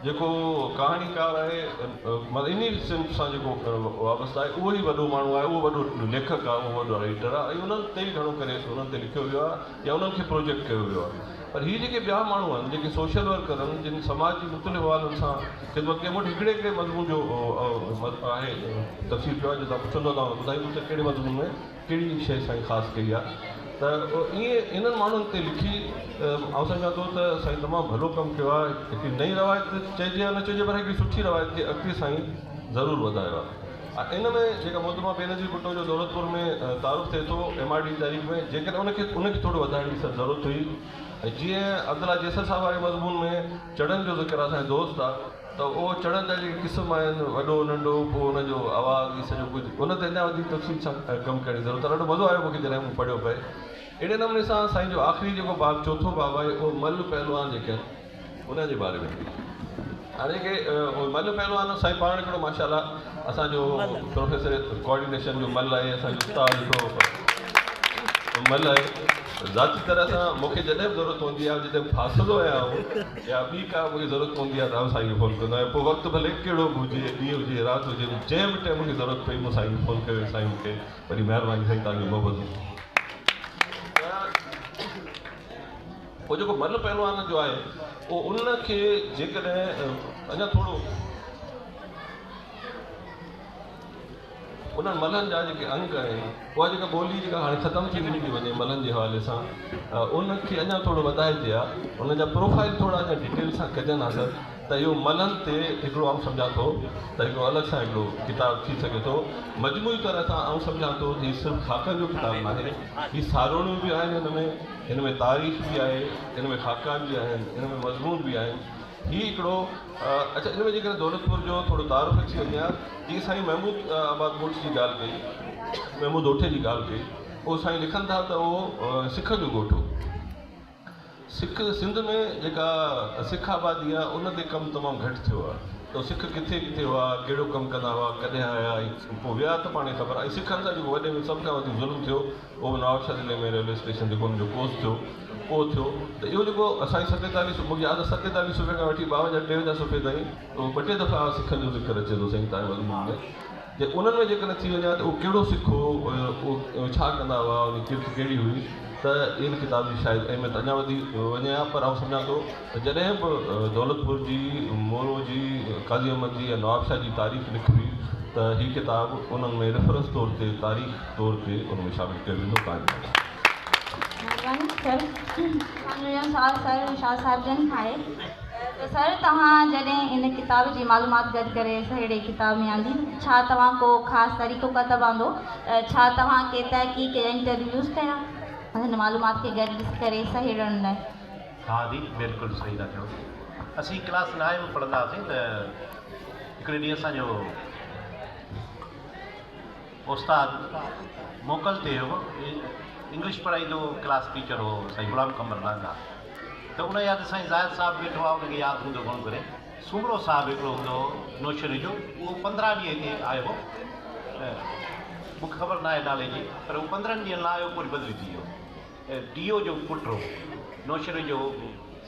جيڪو ڪهاڻيڪار آهي مطلب انهي صنف سان جيڪو وابسته آهي اهو ئي وڏو ماڻهو آهي اهو وڏو ليکڪ آهي اهو وڏو رائيٽر آهي ۽ انهن تي ئي گهڻو ڪري انهن تي لکيو ويو آهي يا انهن کي پروجيڪٽ ڪيو ويو آهي پر هي جيڪي ٻيا ماڻهو آهن جيڪي سوشل ورڪر آهن جن سماج جي مختلف حوالن سان خدمت ڪئي مون وٽ هڪڙي هڪڙي مضمون جو آهي تفصيل پيو آهي جي توهان پڇندو ته آئون ٻڌائيندس ته ڪهڙي مضمون ۾ ڪهڙي شيء سائين خاص ڪئي آ ته ائين انهن ماڻهن تي لکي آئون سمجهان ٿو ته سائين تمام ڀلو ڪم ڪيو آ هڪڙي نئين روايت چئجي يا نه چئجي پر هڪڙي سٺي روايت کي اڳتي سائين ضرور وڌايو آ ۽ ان ۾ جيڪا محترمه بينظير ڀٽو جو دولتپور ۾ تعارف ٿئي ٿو ايم آر ڊي تحريڪ ۾ جيڪڏهن ان کي ان کي ٿورو وڌائڻ جي سر ضرورت هئي ۽ جيئن عبدالله جيسر صاحب واري مضمون ۾ چڙن جو ذڪر آ اسان جو دوست آ ته اهو چڙن جا جيڪي قسم آهن، وڏو، ننڍو، پوء ان جو آواز هي سڄو ڪجهه، ان تي اڃا وڌيڪ تفصيل سان ڪم ڪرڻ جي ضرورت آهي. ڏاڍو مزو آيو مون کي جڏهن مون پڙهيو پئي. اهڙي نموني سان سائين جو آخري جيڪو باب چوٿون باب آهي اهو ملهه پهلوان جيڪي آهن انهن جي باري ۾. هاڻي جيڪي ملهه پهلوان سائين پاڻ هڪڙو ماشاء الله اسان جو پروفيسر ڪوآرڊينيشن جو ملهه آهي اسان جو استاد هڪڙو ملهه آهي ذاتي طرح سان مون کي جڏهن به ضرورت پوندي آهي جتي ڦاسندو آهيان آئون يا ٻي ڪا مون کي ضرورت پوندي آهي ته آئون سائين کي فون ڪندو آهيان پوء وقت ڀلي ڪهڙو به هجي ڏينهن هجي رات هجي جنهن به ٽائيم مون کي ضرورت پئي مون سائين کي فون ڪيو سائين مون کي وڏي مهرباني سائين توهان جون محبتون. پوء جيڪو ملهه پهلوان جو آهي اهو ان کي جيڪڏهن اڃا ٿورو انهن ملهن جا جيڪي انگ آهن اها جيڪا ٻولي جيڪا هاڻي ختم ٿيندي ٿي وڃي ملهن جي حوالي سان ان کي اڃا ٿورو وڌائجي ها ان جا پروفائل ٿورا اڃا ڊيٽيل سان ڪجن ها سر ته اهو ملهن تي هڪڙو آئون سمجهان ٿو ته هڪڙو الڳ سان هڪڙو ڪتاب ٿي سگهي ٿو. مجموعي طرح سان آئون سمجهان ٿو ته هي صرف خاڪن جو ڪتاب ناهي، هي ساروڻيون به آهن هن ۾، هن ۾ تاريخ به آهي، هن ۾ خاڪا به آهن، هن ۾ مضمون به آهن. هي هڪڙو اڇا ان ۾ جيڪڏهن دولتپور جو ٿورو تعارف اچي وڃي ها، جيئن سائين محمود آباد ڳوٺ جي ڳالهه ڪئي، محمود اوٺي جي ڳالهه ڪئي، اهو سائين لکن ٿا ته اهو سکن جو ڳوٺ هو. سک سنڌ ۾ جيڪا سک آبادي آ ان تي ڪم تمام گهٽ ٿيو آ ته سک ڪٿي ڪٿي هئا ڪهڙو ڪم ڪندا هئا ڪڏهن آيا ۽ پوء ويا ته پاڻ کي خبر آ ۽ سکن سان جيڪو وڏي ۾ سڀ کان وڌيڪ ظلم ٿيو اهو به نوابشاهه ضلعي ۾ ريلوي اسٽيشن جيڪو ان جو ڪوس ٿيو اهو ٿيو ته اهو جيڪو اسان جي ستيتاليهه صوبي مونکي ياد آ ستيتاليهه صفحي کان وٺي ٻاونجاهه ٽيونجاهه صفحي تائين اهو ٻه ٽي دفعا سکن جو ذڪر اچي ٿو سائين تنهنجي مضمون ۾ جي انهن ۾ جيڪڏهن ٿي وڃي ها ته اهو ڪهڙو سک هو، اهو ڇا ڪندا هئا، ان جي ڪرت ڪهڙي هئي ته ان ڪتاب جي شايد اهميت اڃا وڌي وڃي ها پر آئون سمجهان ٿو ته جڏهن به دولتپور جي، مورو جي، قاضي احمد جي يا نوابشاهه جي تاريخ لکبي ته هي ڪتاب انهن ۾ ريفرنس طور تي تاريخ طور تي ان ۾ شامل ڪيو ويندو. تان جي مهرباني. مهرباني سر. اسان جو اهو سوال سر شاهه صاحب جن کان آهي. ته سر توهان جڏهن ان ڪتاب جي معلومات گڏ ڪري سهيڙي ڪتاب ۾ آندي ڇا توهان ڪو خاص طريقو ڪتب آندو؟ ڇا توهان ڪي تحقيق يا انٽرويوز ڪيا هن معلومات کي گڏ ڪري سهيڙڻ لاء؟ ها جي بلڪل صحيح ٿا چئو اسين ڪلاس نائين ۾ پڙهندا هئاسين ته هڪڙي ڏينهن اسان جو استاد موڪل تي هو انگلش پڙهائيندو هو ڪلاس ٽيچر هو سائين غلام قمبر لانگاهه ته ان ياد سائين زاهد صاحب ويٺو آهي ان کي ياد هوندو گهڻو ڪري سومرو صاحب هڪڙو هوندو هو نوشهري جو اهو 15 ڏينهن هتي آيو هو مون کي خبر ناهي نالي جي پر هو 15 ڏينهن لاء آيو پوء وري بدلي ٿي ويو ڊي او جو پٽ هو نوشهري جو هو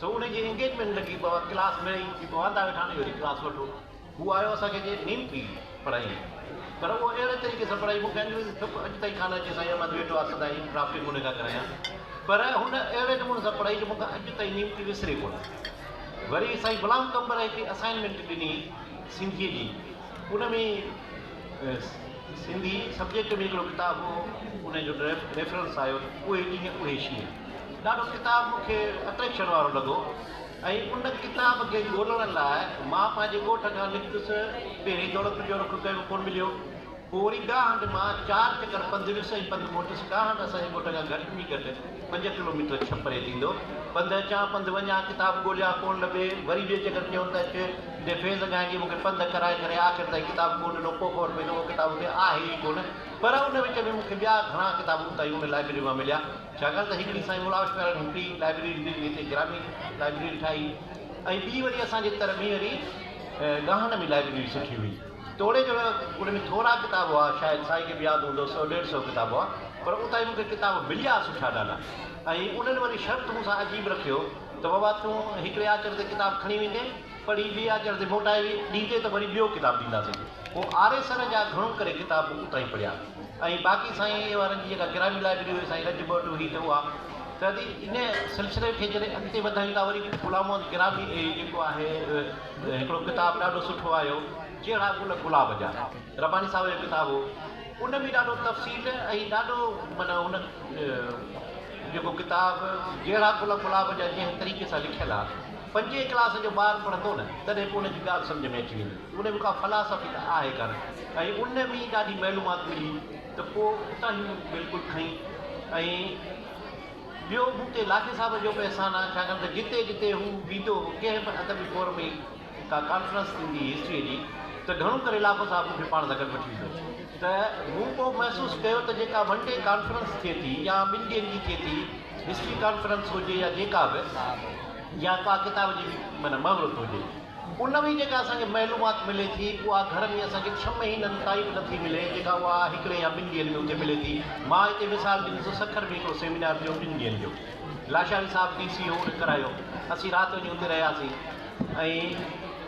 سو ان جي انگيجمينٽ لڳي بابا ڪلاس ۾ ئي واندا ويٺا آهن وري ڪلاس وٺو هو آيو اسان کي جي نيم پئي پڙهائين پر اهو اهڙي طريقي سان پڙهائي مون کي انگريزي ٿڪ اڄ تائين ڪانه اچي سائين احمد ويٺو آهي سدائين ڊرافٽنگ ان کان ڪرايان پر هن اهڙي نموني سان پڙهائي جو مون کان اڄ تائين نيم پئي وسري ڪونه وري سائين غلام قمبر هڪ اسائنمينٽ ڏني سنڌيء جي ان ۾ سنڌي سبجيڪٽ ۾ هڪڙو ڪتاب هو ان جو ريفرنس آيو اهي ڏينهن اهي شينهن ڏاڍو ڪتاب مون کي اٽريڪشن وارو لڳو ۽ ان ڪتاب کي ڳولڻ لاء مان پنهنجي ڳوٺ کان نڪتس. پهرين دولتپور جو رخ ڪيم، ڪونه مليو. پوء وري ڳاهنڊ مان چار چڪر پنڌ ويس ۽ پنڌ موٽيس. ڳاهنڊ اسان جي ڳوٺ کان گهٽ ۾ گهٽ 5 ڪلوميٽر 6 پري ٿيندو. پنڌ اچان، پنڌ وڃان، ڪتاب ڳوليان، ڪونه لڀي. وري ٻئي چڪر چيم ته اچ، جتي فيض ڳائيندي مون کي پنڌ ڪرائي ڪري آخر تائين ڪتاب ڪونه ڏنو. پوء خبر پئي ته اهو ڪتاب اتي آهي ئي ڪونه. پر ان وچ ۾ مون کي ٻيا گهڻا ڪتاب اتان ئي ان لائبريري مان مليا. ڇاڪاڻ ته هڪڙي سائين مولا بخش پيارن هڪڙي لائبريري ڏني هتي گرامي لائبريري ٺاهي ۽ ٻي وري اسان جي تر ۾ وري ڳاهن ۾ لائبريري سٺي هئي توڙي جو ان ۾ ٿورا ڪتاب هئا شايد سائين کي به ياد هوندو سو ڏيڍ سو ڪتاب هئا پر اتان ئي مون کي ڪتاب مليا سٺا ڏاڍا ۽ انهن وري شرط مون سان عجيب رکيو ته بابا تون هڪڙي آچر تي ڪتاب کڻي ويندين پڙهي ٻئي آچر تي موٽائي ڏيندين ته وري ٻيو ڪتاب ڏينداسين پوء آريسر جا گهڻو ڪري ڪتاب مون اتان ئي پڙهيا ۽ باقي سائين اي وارن جي جيڪا گرامي لائبرري هئي سائين رج ڀٽ هئي ته اها ته ادي ان سلسلي کي جڏهن اڳتي وڌايون ٿا وري غلام محمد گرامي جيڪو آهي هڪڙو ڪتاب ڏاڍو سٺو آيو جهڙا گل گلاب جا رباني صاحب جو ڪتاب هو ان ۾ ڏاڍو تفصيل ۽ ڏاڍو معنيٰ هن جيڪو ڪتاب جهڙا گل گلاب جا جنهن طريقي سان لکيل آهي پنجين ڪلاس جو ٻار پڙهندو نه تڏهن به ان جي ڳالهه سمجهه ۾ اچي ويندي. ان ۾ ڪا فلاسافي ته آهي ڪانه ۽ ان ۾ ڏاڍي معلومات ملي ته پوء اتان ئي بلڪل کنئي ۽ ٻيو مون تي لاکي صاحب جو به احسان آهي ڇاڪاڻ ته جتي جتي هو ويندو هو ڪنهن به ادبي فورم ۾ ڪا ڪانفرنس ٿيندي هئي هسٽريء جي ته گهڻو ڪري لاکو صاحب مون کي پاڻ سان گڏ وٺي ويندو هو ته مون پوء محسوس ڪيو ته جيڪا ون ڊي ڪانفرنس ٿئي ٿي يا ٻن ڏينهن جي ٿئي ٿي هسٽري ڪانفرنس هجي يا جيڪا به يا ڪا ڪتاب جي به معنيٰ مهورت هجي ان ۾ جيڪا اسان کي معلومات ملي ٿي، اها گهر ۾ اسان کي ڇهه مهينن تائين به نٿي ملي، جيڪا اها هڪڙي يا ٻن ڏينهن ۾ اتي ملي ٿي. مان هتي مثال ڏيندس، سکر ۾ هڪڙو سيمينار ٿيو ٻن ڏينهن جو. لاشاري صاحب ڊي سي هو، ان ڪرايو. اسين رات وڃي اتي رهياسين ۽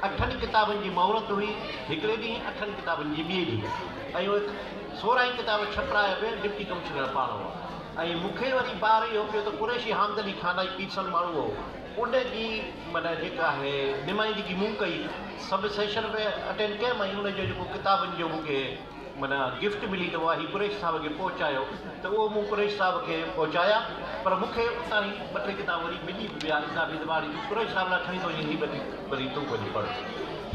اٺن ڪتابن جي مهورت هئي هڪڙي ڏينهن، اٺن ڪتابن جي ٻئي ڏينهن ۽ اهي 16 ئي ڪتاب ڇپرايا به ڊپٽي ڪمشنر پاڻ هئا ۽ مون کي وري بار اهو پيو ته قريشي حامد علي خانائي پيرسن ماڻهو هو، ان جي معنيٰ جيڪا آهي نمائندگي مون ڪئي، سڀ سيشن به اٽينڊ ڪيم ۽ ان جو جيڪو ڪتابن جو مون کي معنيٰ گفٽ ملي ته اها هي قريشي صاحب کي پهچايو ته اهو مون قريشي صاحب کي پهچايا پر مون کي اتان ئي ٻه ٽي ڪتاب وري ملي به ويا اضافي ته ٻار تون قريشي صاحب لاء کڻي ٿو وڃين هي ٻه ٽي وري تون وڃي پڙهه.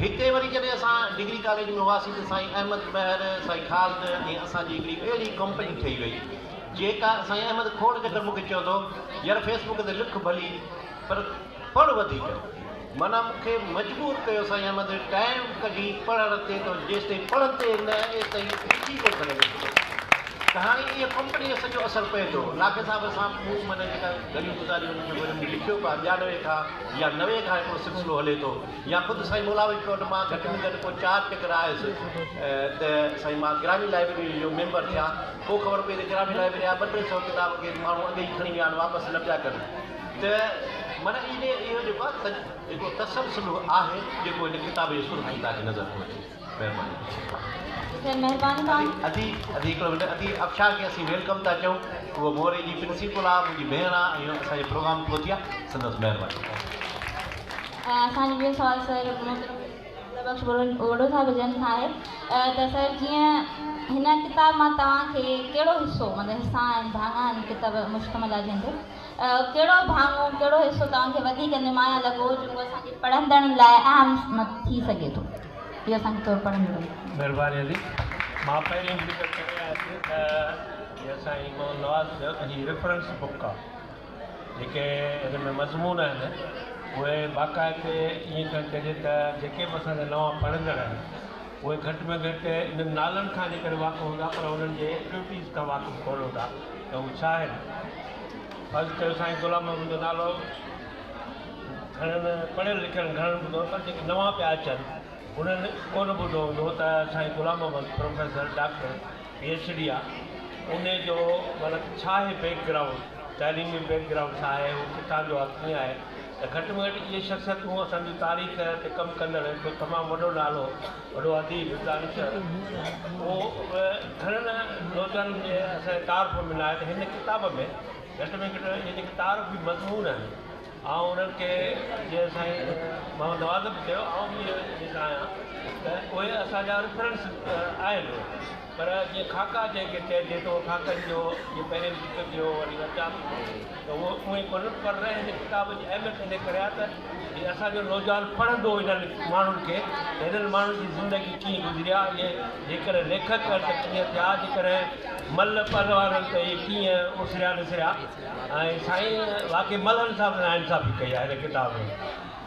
هتي وري جڏهن اسان ڊگري ڪاليج ۾ هئاسين ته سائين احمد مهر، سائين خالد ۽ اسان جي هڪڙي اهڙي ڪمپني ٺهي وئي جيڪا سائين احمد کوڙ چڪر مون کي چوندو هو يار فيس بڪ تي لک ڀلي پر پڙهه وڌيڪ معنيٰ مون کي مجبور ڪيو سائين احمد ٽائيم ڪڍي پڙهڻ تي ته جيستائين پڙهندي نه ايستائين لکي ڪونه سگهندين ته هاڻي اهو ڪمپني جو سڄو اثر پئي ٿو لاکي صاحب سان مون معنيٰ جيڪا گهڙيون گذاريون انهن کي وري مون لکيو به آهي 92 کان يا 90 کان هڪڙو سلسلو هلي ٿو يا خود سائين مولا بخش وٽ مان گهٽ ۾ گهٽ ڪو چار چڪر آيس ته سائين مان گرامي لائبريري جو ميمبر ٿيان پوء خبر پئي ته گرامي لائبريري جا ٻه ٽي سئو ڪتاب ڪي ماڻهو اڳي ئي کڻي ويا آهن واپس نه پيا ڪن ته معنيٰ انهي اهو جيڪو آهي جيڪو تسلسل آهي جيڪو هن ڪتاب جي صورت ۾ توهان کي نظر ٿو اچي. مهرباني. سر مهرباني توهان. ادي ادي هڪڙو منٽ ادي افشان کي اسين welcome ٿا چئون هوء موري جي پرنسپل آ منهنجي ڀيڻ آ ۽ اسان جي پروگرام تي پهتي آ سندس مهرباني. اسان جو ٻيو سوال سر محترم الله بخش ٻرڙو صاحب جن کان آهي ته سر جيئن هن ڪتاب مان توهان کي ڪهڙو حصو مطلب حصا آهن ڀاڱا آهن ڪتاب مشتمل آهي جنهن تي ڪهڙو ڀاڱو ڪهڙو حصو توهان کي وڌيڪ نمايان لڳو جيڪو اسان جي پڙهندڙن لاء اهم ٿي سگهي ٿو اهو اسان کي ٿورو پڙهندڙن مهرباني ادي مان پهرين به ذڪر ڪري آيس ته جيئن سائين محمد نواز چيو ته هي ريفرنس بڪ آهي جيڪي هن ۾ مضمون آهن اهي باقاعدي ائين کڻي چئجي ته جيڪي به اسان جا نوان پڙهندڙ آهن اهي گهٽ ۾ گهٽ انهن نالن کان جيڪڏهن واقف هوندا پر انهن جي ايڪٽيوٽيز کان واقف ڪونه هوندا ته هو ڇا آهن. فرض ڪيو سائين غلام محمد جو نالو گهڻن پڙهيل لکيلن گهڻن ٻڌو پر جيڪي نوان پيا اچن انهن ڪونه ٻڌو هوندو ته سائين Ghulam Muhammad professor doctor P H D آ انهي جو مطلب ڇا آهي بيڪ گرائونڊ تعليمي بيڪ گرائونڊ ڇا آهي هو ڪٿان جو آ ڪيئن آهي ته گهٽ ۾ گهٽ اهي شخصيتون اسان جي تاريخ تي ڪم ڪندڙ هڪ تمام وڏو نالو وڏو اديب دانشور اهو به گهڻن نوجوانن جي اسان جي تعارف ۾ نه آهي ته هن ڪتاب ۾ گهٽ ۾ گهٽ اهي جيڪي تعارفي مضمون آهن آئون انهن کي جيئن سائين محمد نواز به چيو آئون به اهو چئي آهيان ته اهي اسان جا ريفرنس آهن پر جيئن خاڪا جنهن کي چئجي ته اهو خاڪن جو جيئن پهرين به ذڪر ٿيو وري ورجاء ٿيو ته اهو اونئي ڪونهن پر هن ڪتاب جي اهميت ان ڪري آهي ته جي اسان جو نوجوان پڙهندو انهن ماڻهن کي ته هنن ماڻهن جي زندگي ڪيئن گذري آهي اهي جيڪڏهن ليکڪ آهن ته ڪيئن ٿيا جيڪڏهن مل پهلوان آهن ته اهي ڪيئن اسريا نسريا ۽ سائين واقعي ملهن سان به ناانصافي ڪئي آهي هن ڪتاب ۾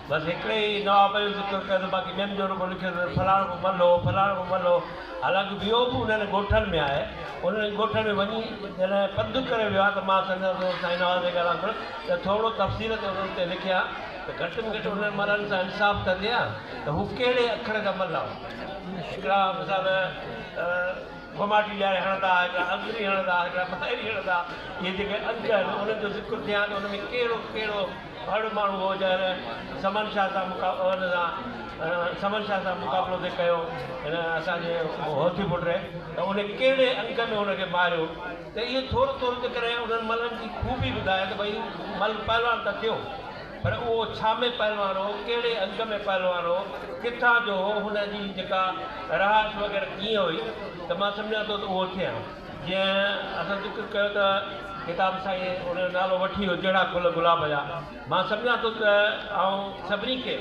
بس هڪڙي ئي نواب جو ذڪر ڪيو اٿس باقي ٻين جو رڳو لکيو اٿس فلاڻو به ملهه هو فلاڻو به ملهه هو حالانڪ ويو به انهن ڳوٺن ۾ آهي انهن ڳوٺن ۾ وڃي جڏهن پنڌ ڪري ويو آهي ته مان سمجهان ٿو سائين نواز جي ڳالهه وانگر ته ٿورو تفصيل تي انهن تي لکي ها ته گهٽ ۾ گهٽ انهن ملهن سان انصاف ته ٿئي ها ته هو ڪهڙي اکر جا ملهه هئا هڪڙا مثال گهوماٽي ڏياري هڻندا ها، هڪڙا اگري هڻندا ها، هڪڙا مائري هڻندا ها. اهي جيڪي انگ آهن، انهن جو ذڪر ٿئي ها ته ان ۾ ڪهڙو ڪهڙو ڀڙ ماڻهو هو جنهن سمن شاهه سان ان سان سمن شاهه سان مقابلو ٿي ڪيو هن اسان جي هوٿي پٽ ته ان ڪهڙي انگ ۾ هن کي ماريو ته اهو ٿورو ٿورو جيڪڏهن انهن ملن جي خوبي ٻڌائي ته ڀئي مل پهلوان ته ٿيو. پر اهو ڇا ۾ پهلوان هو، ڪهڙي انگ ۾ پهلوان هو، ڪٿان جو هو، هن جي جيڪا رهائش وغيره ڪيئن هئي ته مان سمجهان ٿو ته اهو ٿئي ها. جيئن اسان ذڪر ڪيو ته ڪتاب سائين ان جو نالو وٺي ويو جهڙا گل گلاب جا. مان سمجهان ٿو ته آئون سڀني کي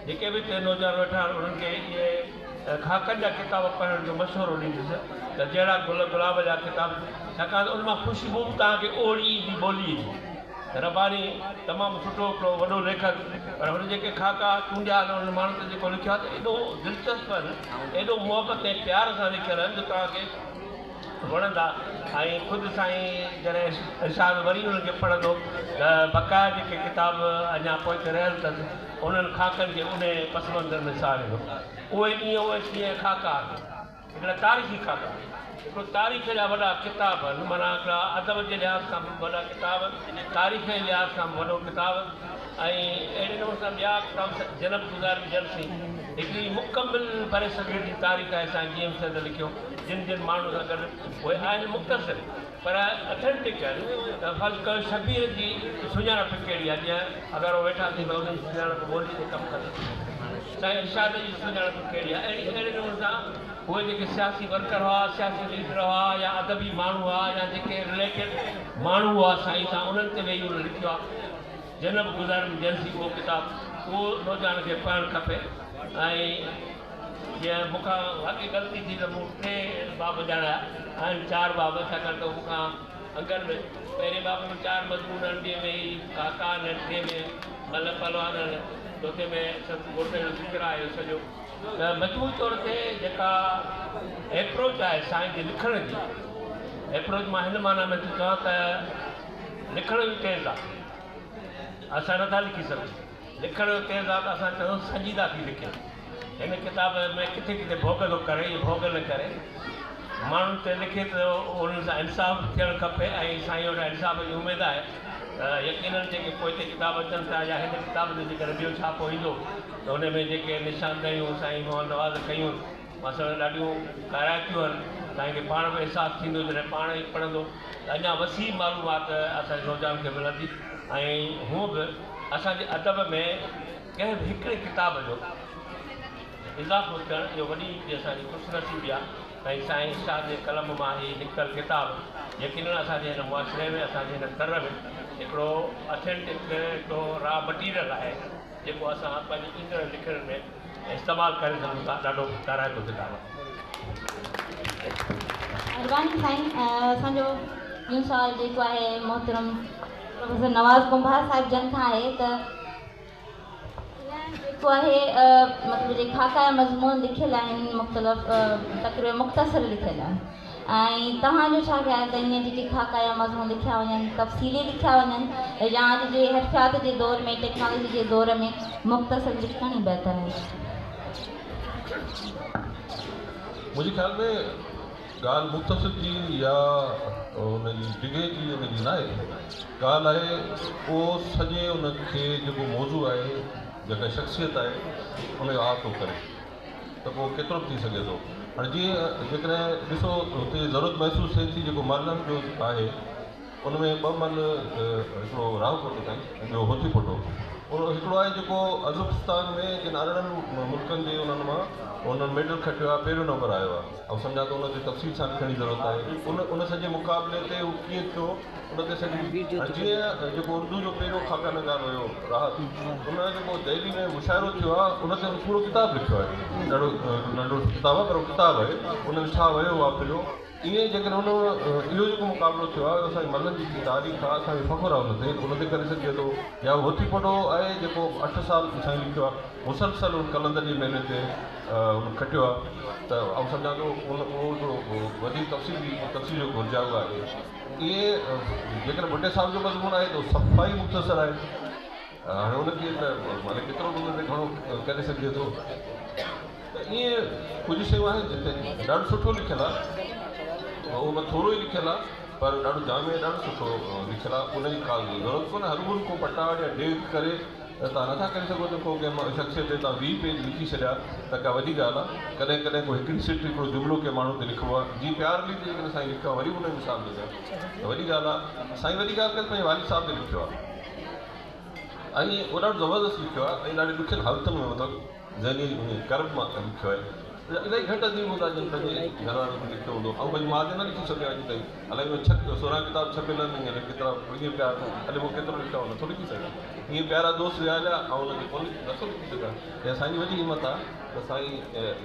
جيڪي به هتي نوجوان ويٺا آهن انهن کي اهي خاڪن جا ڪتاب پڙهڻ جو مشورو ڏيندس ته جهڙا گل گلاب جا ڪتاب ڇاڪاڻ ته ان مان خوشبو به توهان کي اوڙي ايندي ٻوليء جي. رباني تمام سٺو هڪڙو وڏو ليکڪ پر هن جيڪي خاڪا چونڊيا آهن انهن ماڻهن تي جيڪو لکيو آهي ته ايڏو دلچسپ آهن ايڏو محبت ۽ پيار سان لکيل آهن جو توهان کي وڻندا ۽ خود سائين جڏهن ارشاد وري انهن کي پڙهندو ته بقايا جيڪي ڪتاب اڃا پوئتي رهيل اٿس انهن خاڪن کي انهي پس منظر ۾ ساريندو. اهي ڏينهن اهي شينهن خاڪا آهن. هڪڙا تاريخي خاڪا، هڪڙو تاريخ جا وڏا ڪتاب آهن، معنيٰ هڪڙا ادب جي لحاظ کان به وڏا ڪتاب، تاريخ جي لحاظ کان به وڏو ڪتاب ۽ اهڙي نموني سان ٻيا ڪتاب جنم گذاريم جلسي هڪڙي مڪمل برصغير جي تاريخ آهي سائين جي ايم سيد لکيو جن جن ماڻهن سان گڏ اهي آهن مختصر پر اٿينٽڪ آهن ته فرض ڪيو شبير جي سڃاڻپ ڪهڙي آهي جيئن اگر هو ويٺا ٿي ته انهن جي سڃاڻپ ٻولي تي ڪم ڪندي سائين ارشاد جي سڃاڻپ ڪهڙي آهي اهڙي اهڙي نموني سان اهي جيڪي سياسي ورڪر هئا سياسي ليڊر هئا يا ادبي ماڻهو هئا يا جيڪي رليٽيڊ ماڻهو هئا سائين سان انهن تي ويهي انهن لکيو آهي جنم گذاريم جلسي اهو ڪتاب اهو نوجوان کي پڙهڻ کپي ۽ جيئن مون کان واقعي غلطي ٿي ته مون ٽي باب ڄاڻايا آهن چار باب ڇاڪاڻ ته مون کان انگن ۾ پهرين باب ۾ چار مضمون آهن ٻئي ۾ هي خاڪا آهن ٽئين ۾ ملهه پهلوان آهن چوٿين ۾ سندس گهوٽ جو ذڪر آهي سڄو ته مجموعي طور تي جيڪا ايپروچ آهي سائين جي لکڻ جي ايپروچ مان هن معنيٰ ۾ ٿو چوان ته لکڻ جو تيز آهي اسان نٿا لکي سگهون لکڻ جو تيز آهي ته اسان چونداسين سنجيده ٿي لکي. هن ڪتاب ۾ ڪٿي ڪٿي ڀوڳ ٿو ڪري اهو ڀوڳ نه ڪري. ماڻهن تي لکي ته انهن سان انصاف به ٿيڻ کپي ۽ سائين وٽان انصاف جي اميد آهي ته يقينن جيڪي پوئتي ڪتاب اچن ٿا يا هن ڪتاب جو جيڪڏهن ٻيو ڇاپو ايندو ته ان ۾ جيڪي نشاندهيون سائين محمد نواز ڪيون مان سمجهان ڏاڍيون ڪارائتيون آهن. سائين کي پاڻ به احساس ٿيندو جڏهن پاڻ ئي پڙهندو ته اڃا وسيع معلومات اسان جي نوجوانن کي ملندي ۽ هونء به اسان جي ادب ۾ ڪنهن به هڪڙي ڪتاب جو اضافو ٿيڻ اهو وڏي هڪڙي اسان جي خوش نصيبي آهي ۽ سائين ارشاد جي قلم مان هي نڪتل ڪتاب يقينن اسان جي هن معاشري ۾ اسان جي هن تر ۾ هڪڙو اٿينٽڪ هڪڙو را مٽيريل آهي جيڪو اسان پنهنجي ايندڙ لکڻين ۾ استعمال ڪري سگهون ٿا ڏاڍو ڪارائتو ڪتاب آهي. مھرباني سائين اسان جو ٻيون سوال جيڪو آهي محترم پروفيسر نواز ڪنڀار صاحب جن کان آهي ته جيڪو آهي مطلب جيڪي خاڪا يا مضمون لکيل آهن مختلف تقريبا مختصر لکيل آهن ۽ توهان جو ڇا خيال ته ائين جيڪي خاڪا يا مضمون لکيا وڃن تفصيلي لکيا وڃن يا اڄ جي حرفيات جي دور ۾ ٽيڪنالاجي جي دور ۾ مختصر لکڻ ئي بهتر آهي. منهنجي خيال ۾ ڳالهه مختصر جي يا ان جي ڊگهي جي ان جي ناهي، ڳالهه آهي اهو سڄي ان کي جيڪو موضوع آهي جيڪا شخصيت آهي ان جو احاطو ڪري ته پوء ڪيترو به ٿي سگهي ٿو. هاڻي جيئن جيڪڏهن ڏسو هتي ضرورت محسوس ٿئي ٿي جيڪو ملهن جو آهي ان ۾ ٻه مل هڪڙو راهو پوٽو اٿائين ۽ ٻيو هوٿي پوٽو. اهو هڪڙو آهي جيڪو ازبڪستان ۾ جن 18 ملڪن جي انهن مان انهن ميڊل کٽيو آهي پهريون نمبر آيو آهي. آئون سمجهان ٿو ان تي تفصيل سان لکڻ جي ضرورت آهي. ان ان سڄي مقابلي تي هو ڪيئن ٿيو ان تي سڄي هاڻي جيئن جيڪو اردو جو پهريون خاڪا نگار هيو راحت ان جيڪو دهلي ۾ مشاعرو ٿيو آهي ان تي هن پورو ڪتاب لکيو آهي. ڏاڍو ننڍو ڪتاب آهي پر اهو ڪتاب آهي ان ۾ ڇا ويو واپريو. ائين ئي جيڪڏهن ان اهو جيڪو مقابلو ٿيو آهي اهو اسان جي ملن جي جيڪي تاريخ آهي اسان کي فخر آهي ان تي ان تي ڪري سگهجي ٿو يا هوٿي پوٽو آهي جيڪو اٺ سال سائين لکيو آهي مسلسل ان قلندر جي ميلي تي ان کٽيو آهي ته آئون سمجهان ٿو ان اهو هڪڙو وڌيڪ تفصيلي تفصيل جو گهرجائو آهي ائين جيڪڏهن ڀٽي صاحب جو مضمون آهي ته صفا ئي مختصر آهي هاڻي ان کي ته معني ڪيترو به ان تي گهڻو ڪري سگهجي ٿو. ته ائين ڪجهه شيون آهن جتي ڏاڍو سٺو لکيل آهي اهو به ٿورو ئي لکيل آهي پر ڏاڍو جامع ڏاڍو سٺو لکيل آهي ان جي ڪا ضرورت ڪونهي هروڀرو ڪو پٽاڙ يا ڊيگهه ڪري ته توهان نٿا ڪري سگهو ته ڪو ڪنهن شخصيت تي توهان 20 پيج لکي ڇڏيا ته ڪا وڏي ڳالهه آهي ڪڏهن ڪڏهن ڪو هڪڙي سٽ هڪڙو جملو ڪنهن ماڻهو تي لکبو آهي جيئن پيار علي تي جيڪڏهن سائين لکيو آهي وري به ان جو مثال ٿو ڏيان ته وڏي ڳالهه آهي سائين وڏي ڳالهه ڪري پنهنجي والد صاحب تي لکيو آهي ۽ اهو ڏاڍو زبردست لکيو آهي ۽ ڏاڍي ڏکين حالتن ۾ مطلب ذهني ڪرب مان لکيو آهي. الاهي گهٽ اديب هوندا جن پنهنجي گهر وارن تي لکيو هوندو. آئون پنهنجي ماء تي نه لکي سگهيو آهيان اڄ تائين. الائي مون ڇهه 16 ڪتاب ڇپيل آهن هينئر ڪيترا ائين پيا الائي مون ڪيترو لکيو آهي نٿو لکي سگهان. ائين پيارا دوست ويا هليا آئون انهن تي ڪونه نٿو لکي سگهان. اها سائين جي وڏي همت آهي ته سائين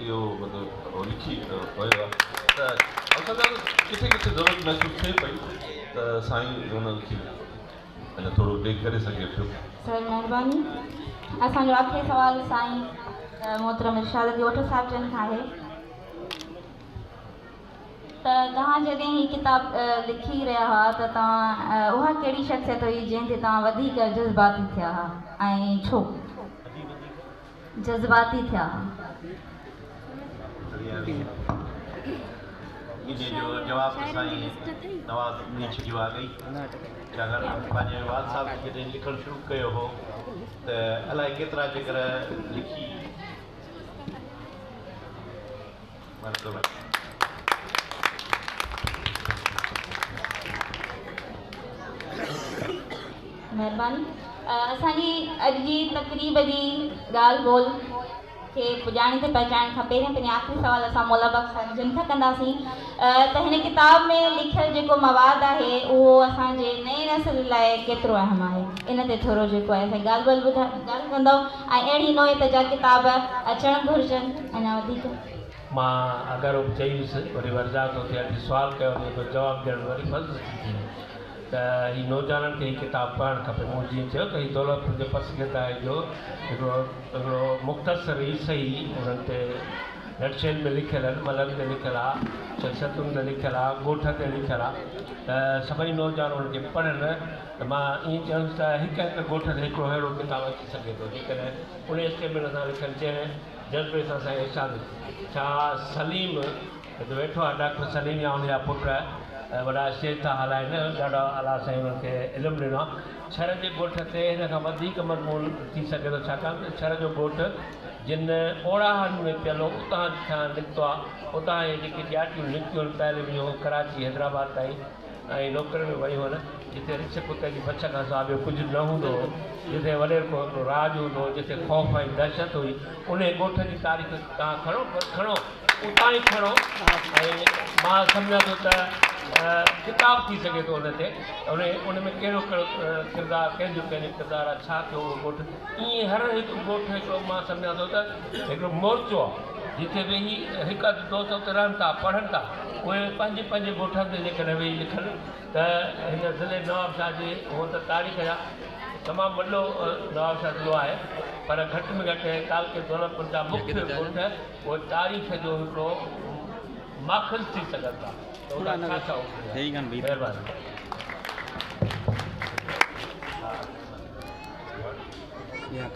اهو مطلب لکي ويو آهي ته آئون سمجهان ٿو ڪٿي ڪٿي ضرورت محسوس ٿئي پئي ته سائين انهن کي اڃا ٿورو ڊيگهه ڪري سگهي پيو. سر مهرباني. اسان جو آخري سوال سائين محترم ارشاد علي اوٺو صاحب جن کان آهي. ته توهان جڏهن هي ڪتاب لکي رهيا هئا ته توهان اها ڪهڙي شخصيت هئي جنهن تي توهان وڌيڪ جذباتي ٿيا ها ۽ ڇو جذباتي ٿيا ها؟ انهيء جو جواب ته سائين نواز ڏئي ڇڏيو آهي اڳ ئي. ڇاڪاڻ ته پنهنجي والد صاحب جڏهن لکڻ شروع ڪيو هو ته الائي ڪيترا جيڪر لکي مهرباني. اسان جي اڄ جي تقريب جي ڳالهه ٻولهه کي پڄاڻي تي پهچائڻ کان پهريان پهريان آخري سوال اسان مولا بخش صاحب جن کان ڪنداسين ته هن ڪتاب ۾ لکيل جيڪو مواد آهي اهو اسان جي نئين نسل لاء ڪيترو اهم آهي ان تي ٿورو جيڪو آهي اسان ڳالهه ٻولهه ٻڌا ڳالهه ڪندؤ ۽ اهڙي نوعيت جا ڪتاب اچڻ گهرجن اڃا وڌيڪ. مان اگر به چئي ويس وري ورجاء ٿو ٿئي اڄ سوال ڪيو وڃي ٿو جواب ڏيڻ وري فرض ٿي ٿئي ته هي نوجوانن کي هي ڪتاب پڙهڻ کپي مون جيئن چيو ته هي دولتپور جي پسگردائي جو هڪڙو هڪڙو مختصر ئي سهي انهن تي نٽشيل ۾ لکيل آهن ملن تي لکيل آ شخصيتن تي لکيل آ ڳوٺ تي لکيل آ ته سڀئي نوجوان ان کي پڙهن ته مان ائين چوندس ته هڪ هڪ ڳوٺ تي هڪڙو اهڙو ڪتاب اچي سگهي ٿو جيڪڏهن انهي اسٽيمنا سان لکن جنهن جذبي سان سائين ارشاد ڇا سليم هتي ويٺو آهي ڊاڪٽر سليم يا ان جا پٽ وڏا اسٽيج ٿا هلائن ڏاڍا الله سائين انهن کي علم ڏنو آهي ڇر جي ڳوٺ تي هن کان وڌيڪ مضمون ٿي سگهي ٿو ڇاڪاڻ ته ڇر جو ڳوٺ جن اوڙاهن ۾ پيل هو اتان کان نڪتو آهي اتان اهي جيڪي ڄاٽيون نڪتيون آهن پهلي ويون ڪراچي حيدرآباد تائين ۽ نوڪرين ۾ ويون هن، جتي رڇ ڪتي جي بڇ کان سواء ٻيو ڪجهه نه هوندو هو، جتي وڏيرڪو هڪڙو راڄ هوندو هو، جتي خوف ۽ دهشت هئي، انهيء ڳوٺ جي تاريخ توهان کڻو، پر کڻو، اتان ئي کڻو ۽ مان سمجهان ٿو ته ڪتاب ٿي سگهي ٿو ان تي، ان ۾ ڪهڙو ڪهڙو ڪردار، ڪنهن جو ڪنهن جو ڪردار آهي، ڇا ٿيو اهو ڳوٺ، ائين هر هڪ ڳوٺ هڪڙو مان سمجهان ٿو ته هڪڙو مورچو آهي، جتي ويهي هڪ اڌ دوست اتي رهن ٿا، پڙهن ٿا. اهي پنهنجي پنهنجي ڳوٺن تي جيڪڏهن ويهي لکن ته هن ضلعي نوابشاهه جي هونء ته تاريخ جا تمام وڏو نوابشاهه ضلعو آهي پر گهٽ ۾ گهٽ تعلقي دولتپور جا مکيه ڳوٺ اهي تاريخ جو هڪڙو ماخذ ٿي سگهن ٿا ته اتان ڇا ڇا هوندو آهي. مهرباني. جيئن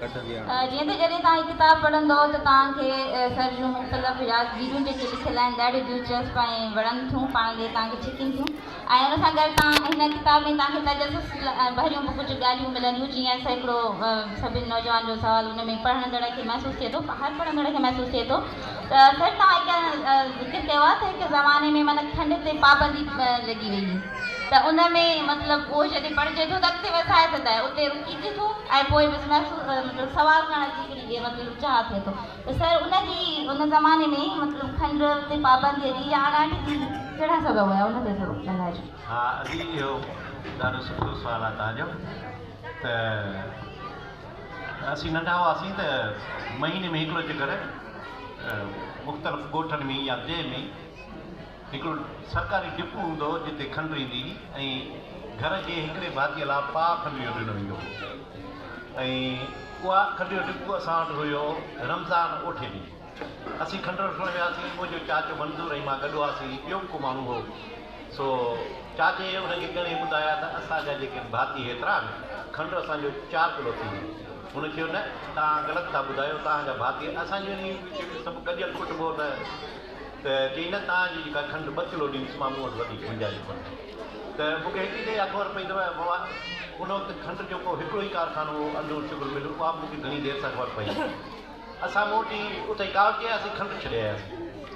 ته جڏهن توهان هي ڪتاب پڙهندؤ ته توهان کي سر جون مختلف يادگيريون جيڪي لکيل آهن ڏاڍيون دلچسپ ۽ وڻن ٿيون پاڻ ڏي توهان کي ڇڪين ٿيون ۽ ان سان گڏ توهان هن ڪتاب ۾ توهان کي تجسس ڀريون به ڪجهه ڳالهيون ملنديون جيئن هڪڙو سڀني نوجوان جو سوال ان ۾ پڙهندڙ کي محسوس ٿئي ٿو هر پڙهندڙ کي محسوس ٿئي ٿو ته سر توهان هڪ ذڪر ڪيو آهي ته هڪ زماني ۾ معنيٰ کنڊ تي پابندي لڳي وئي هئي ته ان ۾ مطلب اهو جڏهن پڙهجي ٿو ته اڳتي وڌائي ٿو ته اتي رڪجي ٿو ۽ پوء بس محسوس مطلب سوال ڪرڻ جي هڪڙي مطلب چاهه ٿئي ٿو ته سر ان جي ان زماني ۾ مطلب کنڊ تي پابندي جي يا اڻاٺ جي ڪهڙا سبب هيا ان تي ٿورو ڳالهائجو. ها ادي اهو ڏاڍو سٺو سوال آهي توهان جو ته اسين ننڍا هئاسين ته مهيني ۾ هڪڙو چڪر مختلف ڳوٺن ۾ يا ديهه ۾ هڪڙو سرڪاري ڊپو هوندو هو جتي کنڊ ايندي هئي ۽ گهر جي هڪڙي ڀاتيء لاء پاء کنڊ جو ڏنو ويندو هو ۽ اها کنڊ جو ڊپو اسان وٽ هيو رمضان اوٺي ڏينهن اسين کنڊ وٺڻ وياسين منهنجو چاچو منظور ۽ مان گڏ هئاسين ٻيو به ڪو ماڻهو هو سو چاچي ان کي ڳڻي ٻڌايا ته اسان جا جيڪي ڀاتي هيترا آهن کنڊ اسان جو چار ڪلو ٿيندي هن چيو نه توهان غلط ٿا ٻڌايو توهان جا ڀاتي اسان جو انهي وچ ۾ سڀ گڏيل ڪٽنب هو ته ته چيائين نه توهان جي جيڪا کنڊ ٻه ڪلو ڏيندس مان مون وٽ وڌيڪ گنجائش ڪونهي ته مون کي هڪڙي شيء اها خبر پئي ته بابا ان وقت کنڊ جو ڪو هڪڙو ئي ڪارخانو هو انڊور شگر مل اها به مون کي گهڻي دير سان خبر پئي اسان موٽي اتي ڪاوڙجي آياسين کنڊ ڇڏي آياسين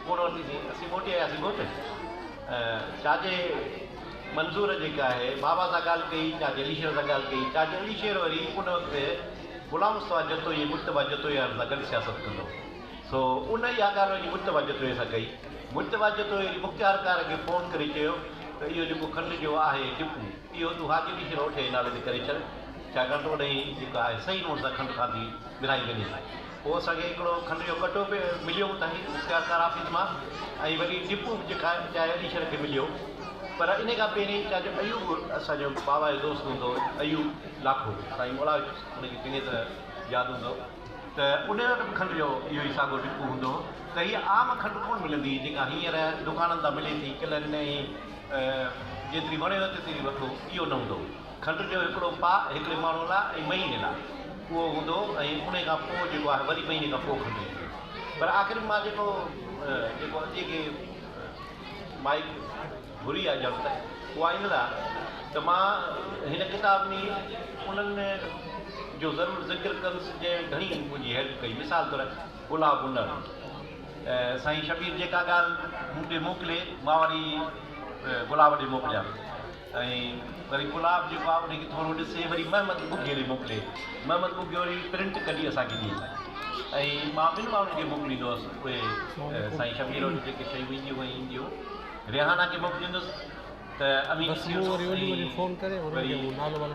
ڪونه ورتيسين اسين موٽي آياسين ڳوٺ چاچي منظور جيڪا آهي بابا سان ڳالهه ڪئي چاچي علي شير سان ڳالهه ڪئي چاچي علي شير وري ان وقت غلام مصطفيٰ جتوئي مجتبيٰ جتوئي وارن سان گڏ سياست ڪندو هو سو ان اها ڳالهه وڃي مجتبيٰ جتوئي سان ڪئي. مجتبيٰ جتوئي وري مختيارڪار کي فون ڪري چيو ته اهو جيڪو کنڊ جو آهي ڊپو اهو تون حاجي علي شير اوٺي جي نالي تي ڪري ڇڏ ڇاڪاڻ ته انهي جيڪو آهي صحيح نموني سان کنڊ کاڌي ورهائي وڃي. پوء اسان کي هڪڙو کنڊ جو ڪٽو به مليو اتان ئي مختيارڪار آفيس مان ۽ وري ڊپو به جيڪا چاهي علي شير کي مليو پر انهي کان پهرين چاچو ايوب اسان جو بابا جو دوست هوندو هو ايوب لاکو سائين مولا ان کي چڱي طرح ياد هوندو. ته ان وٽ به کنڊ جو اهو ئي ساڳيو ڊپو هوندو هو ته هيء عام کنڊ ڪونه ملندي هئي جيڪا هينئر دڪانن تان ملي ٿي ڪلن ۽ جيتري وڻيو تيتري وٺو اهو نه هوندو هو. کنڊ جو هڪڙو پاء هڪڙي ماڻهوء لاء ۽ مهيني لاء اهو هوندو هو ۽ انهي کان پوء جيڪو آهي وري مهيني کان پوء کنڊ ايندي هئي. پر آخر ۾ مان جيڪو جيڪو اديء کي مائيڪ گهري آهي ڄڻ ته اها ان لاء ته مان هن ڪتاب ۾ انهن جو ضرور ذڪر ڪندس جنهن گهڻي منهنجي هيلپ ڪئي. مثال طور گلاب انڙ سائين شبير جيڪا ڳالهه مون ڏي موڪلي مان وري گلاب ڏي موڪليان ۽ وري گلاب جيڪو آهي ان کي ٿورو ڏسي وري محمد ٻگهيي ڏي موڪلي محمد ٻگهيو وري پرنٽ ڪڍي اسان کي ڏئي ۽ مان ٻن ماڻهن کي موڪليندو هوس اهي سائين شبير وٽ جيڪي شيون اينديون ۽ اينديون ريحانه کي موڪليندس ته اوهين ڏسي وٺو ۽ وري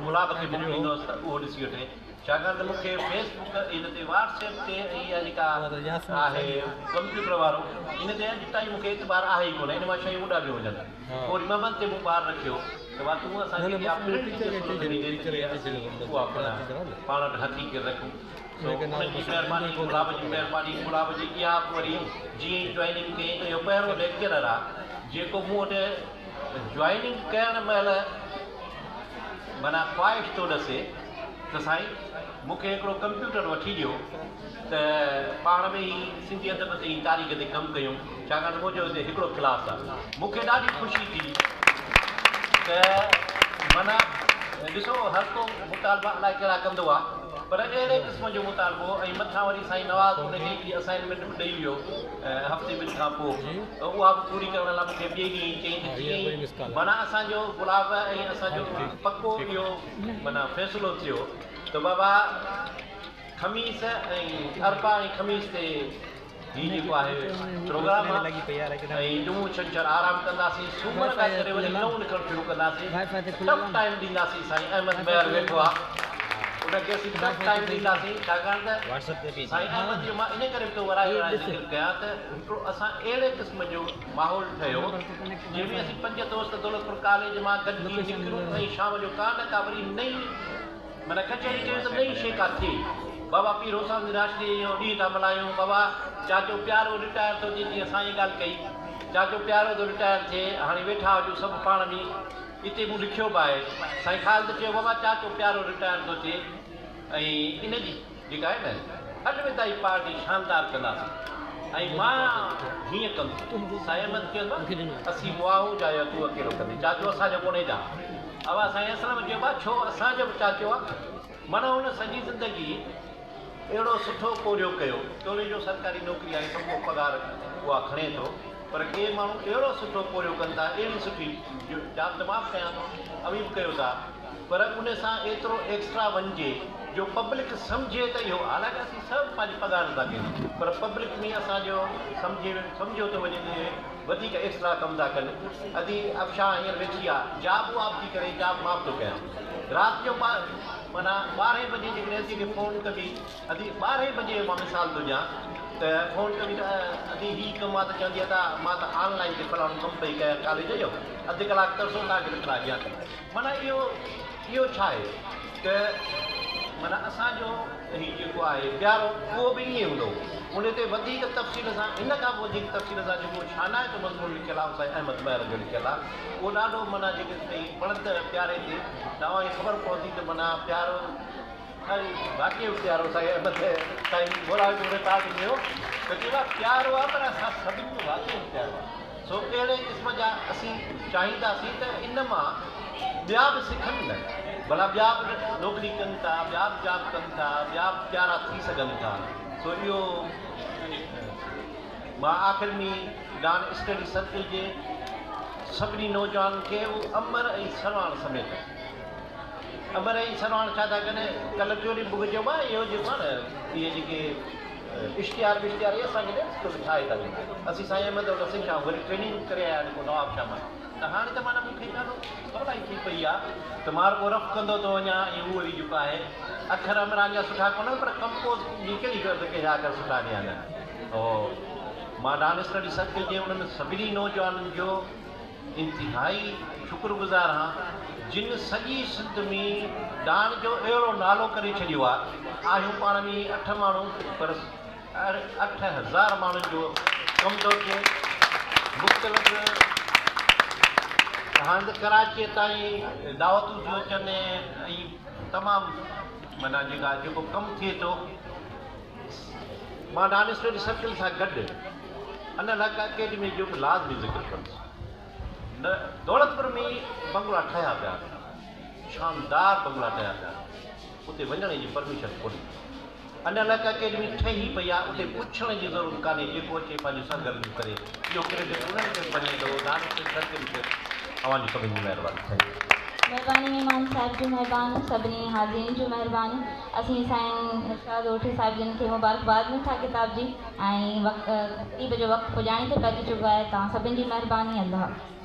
گلاب کي موڪليندو هوس ته اهو ڏسي وٺي ڇاڪاڻ ته مون کي فيس بڪ ان تي واٽس ايپ تي ۽ اها جيڪا آهي ڪمپيوٽر وارو ان تي اڄ تائين مون کي اعتبار آهي ئي ڪونه ان مان شيون اڏاميون وڃن پوء وري محمد تي مون بار رکيو ته وا تون اسان کي اها پرنٽ جي صورت ۾ ڏي ته جيئن اسين اها پاڻ وٽ هٿي ڪري رکون سو انهن جي مهرباني گلاب جي مهرباني گلاب جي اها به وري جيئن ئي جوائننگ ڪيائين ته اهو پهريون ليڪچرر آهي جيڪو مون وٽ جوائننگ ڪرڻ مهل معنيٰ خواهش ٿو ڏسي ته سائين مون کي هڪڙو ڪمپيوٽر وٺي ڏيو ته پاڻ ۾ هي سنڌي ادب تي ۽ تاريخ تي ڪم ڪيون ڇاڪاڻ ته منهنجو هتي هڪڙو ڪلاس آهي. مون کي ڏاڍي خوشي ٿي ته معنيٰ ڏسو هر ڪو مطالبا الائي ڪهڙا ڪندو آهي پر اهڙي قسم جو مطالبو ۽ مٿان وري سائين نواز ان کي هڪڙي اسائنمينٽ به ڏئي ويو هفتي ٻن کان پوء ته اها به پوري ڪرڻ لاء مون کي ٻئي ڏينهن ئي چيائين ته جيئن ئي معنيٰ اسان جو گلاب ۽ اسان جو پڪو اهو معنيٰ فيصلو ٿيو ته بابا خميس ۽ اربع ۽ خميس تي هي جيڪو آهي پروگرام آهي ۽ جمعو ڇنڇر آرام ڪنداسين سومر کان ڪري وري نئون لکڻ شروع ڪنداسين ٽف ٽائيم ڏينداسين سائين احمد مهر ويٺو آهي ان کي اسين ٽف ٽائيم ڏينداسين ڇاڪاڻ ته سائين احمد جو مان ان ڪري به ٿو ورائي ورائي ذڪر ڪيان ته هڪڙو اسان اهڙي قسم جو ماحول ٺهيو جنهن ۾ اسين پنج دوست دولتپور ڪاليج مان گڏجي نڪرون ۽ شام جو ڪا نه ڪا وري نئين معنيٰ ڪچهري ڪيون ته نئين شيء ڪا ٿئي. بابا پير حسام الدين راشديء جو ڏينهن ٿا ملهايون. بابا چاچو پيارو رٽائر ٿو ٿئي جيئن سائين ڳالهه ڪئي. چاچو پيارو ٿو رٽائر ٿئي. هاڻي ويٺا هجون سڀ پاڻ ۾. اتي مون لکيو به آهي. سائين خالد چيو بابا چاچو پيارو رٽائر ٿو ٿئي ۽ ان جي جيڪا آهي نه الوداعي پارٽي شاندار ڪنداسين ۽ مان هيئن ڪندس. سائين احمد چيس بابا اسين مئا هون جا يا تون اڪيلو ڪندين. چاچو اسان جو ڪونهي جا. ابا سائين اسلم چيو با ڇو اسان جو به چاچو آ. معنيٰ هن سڄي زندگي اهڙو سٺو پورهيو ڪيو، توڙي جو سرڪاري نوڪري آهي سمورو پگهار اها کڻي ٿو پر ڪي ماڻهو اهڙو سٺو پورهيو ڪن ٿا اهڙي سٺي جاب ته مان به ڪيان ٿو اوهين به ڪيو ٿا پر ان سان ايترو ايڪسٽرا وڃجي جو پبلڪ سمجهي ته اهو حالانڪه اسين سڀ پنهنجي پگهار ٿا ڪيون پر پبلڪ ۾ اسان جو سمجهي سمجهيو ٿو وڃي ته اهي وڌيڪ ايڪسٽرا ڪم ٿا ڪن. ادي افشان هينئر ويٺي آ. جاب اها به ٿي ڪري، جاب مان به ٿو ڪيان. رات جو معنيٰ ٻارهين بجي جيڪڏهن اديء کي فون ڪبي، ادي ٻارهين بجي جو مان مثال ٿو ڏيان ته فون ڪبي ته ادي هي ڪم آ ته چوندي ادا مان ته آن لائين تي فلاڻو ڪم پئي ڪيان ڪاليج جو، اڌ ڪلاڪ ترسو توهان کي رپلاء ڏيان ٿي. معنيٰ اهو اهو ڇا آهي ته معنيٰ اسان جو هي جيڪو آهي پيارو اهو به ائين هوندو هو. ان تي وڌيڪ تفصيل سان ان کان به وڌيڪ تفصيل سان جيڪو شانائتو مضمون لکيل آهي اهو سائين احمد مهر جو لکيل آهي. اهو ڏاڍو معنيٰ جيڪي سائين پڙهندڙ پياري تي توهان کي خبر پوندي ته معنيٰ پيارو ۽ واقعي به پيارو سائين احمد سائين مولائي جو رڪارڊ ڏنو ته چيو آهي پيارو آهي پر اسان سڀني جو واقعي به پيارو آهي. سو اهڙي قسم جا اسين چاهينداسين ته ان مان ٻيا به سکن نه ڀلا ٻيا به نوڪري ڪن ٿا ٻيا به جاب ڪن ٿا ٻيا به پيارا ٿي سگهن ٿا سو اهو مان آخر ۾ ڊان اسٽڊي سرڪل جي سڀني نوجوانن کي اهو امر ۽ سرواڻ سميت امر ۽ سرواڻ ڇا ٿا ڪن ڪلهه ٽيون ڏينهن مون کي چيو ڀاء اهو جيڪو آهي نه اهي جيڪي اشتهار وشتهار اهي اسان کي ڏين ته ٺاهي ٿا ڏين. اسين سائين احمد وٽ سکيا آهيون وري ٽريننگ ڪري آيا آهن نواب شاهه مان ته هاڻي ته معنيٰ مون کي ڏاڍو سولائي ٿي پئي آهي ته مان رڳو رف ڪندو ٿو وڃان ۽ هو وري جيڪو آهي اکر عمران جا سٺا ڪونهن پر ڪمپوز جي ڪهڙي غرض ڪنهن جا اکر سٺا ڏيان نه مان ڊان اسٽڊي سرڪل جي انهن سڀني نوجوانن جو انتهائي شڪر گذار هان جن سڄي سنڌ ۾ ڊان جو اهڙو نالو ڪري ڇڏيو آهي. آهيون پاڻ ۾ 8 ماڻهو، پر 8000 ماڻهن جو ڪم ٿو ٿئي. مختلف هنڌ ڪراچيء تائين دعوتون ٿيون اچن ۽ تمام معنيٰ جيڪا جيڪو ڪم ٿئي ٿو. مان ڊان اسٽڊي سرڪل سان گڏ ان الحق اڪيڊمي جو به لازمي ذڪر ڪندس. نه دولتپور ۾ بنگلا ٺهيا پيا آهن، شاندار بنگلا ٺهيا پيا آهن، اتي وڃڻ جي پرميشن ڪونهي. ان الحق اڪيڊمي ٺهي پئي آهي، اتي پڇڻ جي ضرورت ڪانهي، جيڪو اچي پنهنجون سرگرميون ڪري. اهو ڪريڊٽ انهن کي به وڃي ٿو، ڊان اسٽڊي سرڪل کي. اوهان جي سڀني جي مهرباني. Thank you. مهرباني مهمان صاحب جون مهربانيون، سڀني حاضرين جون مهربانيون. اسين سائين ارشاد اوٺي صاحب جن کي مبارڪباد ڏيون ٿا ڪتاب جي ۽ وقت تقريب جو وقت پڄاڻي تي پهچي چڪو آهي. توهان سڀني جي مهرباني. الله حافظ.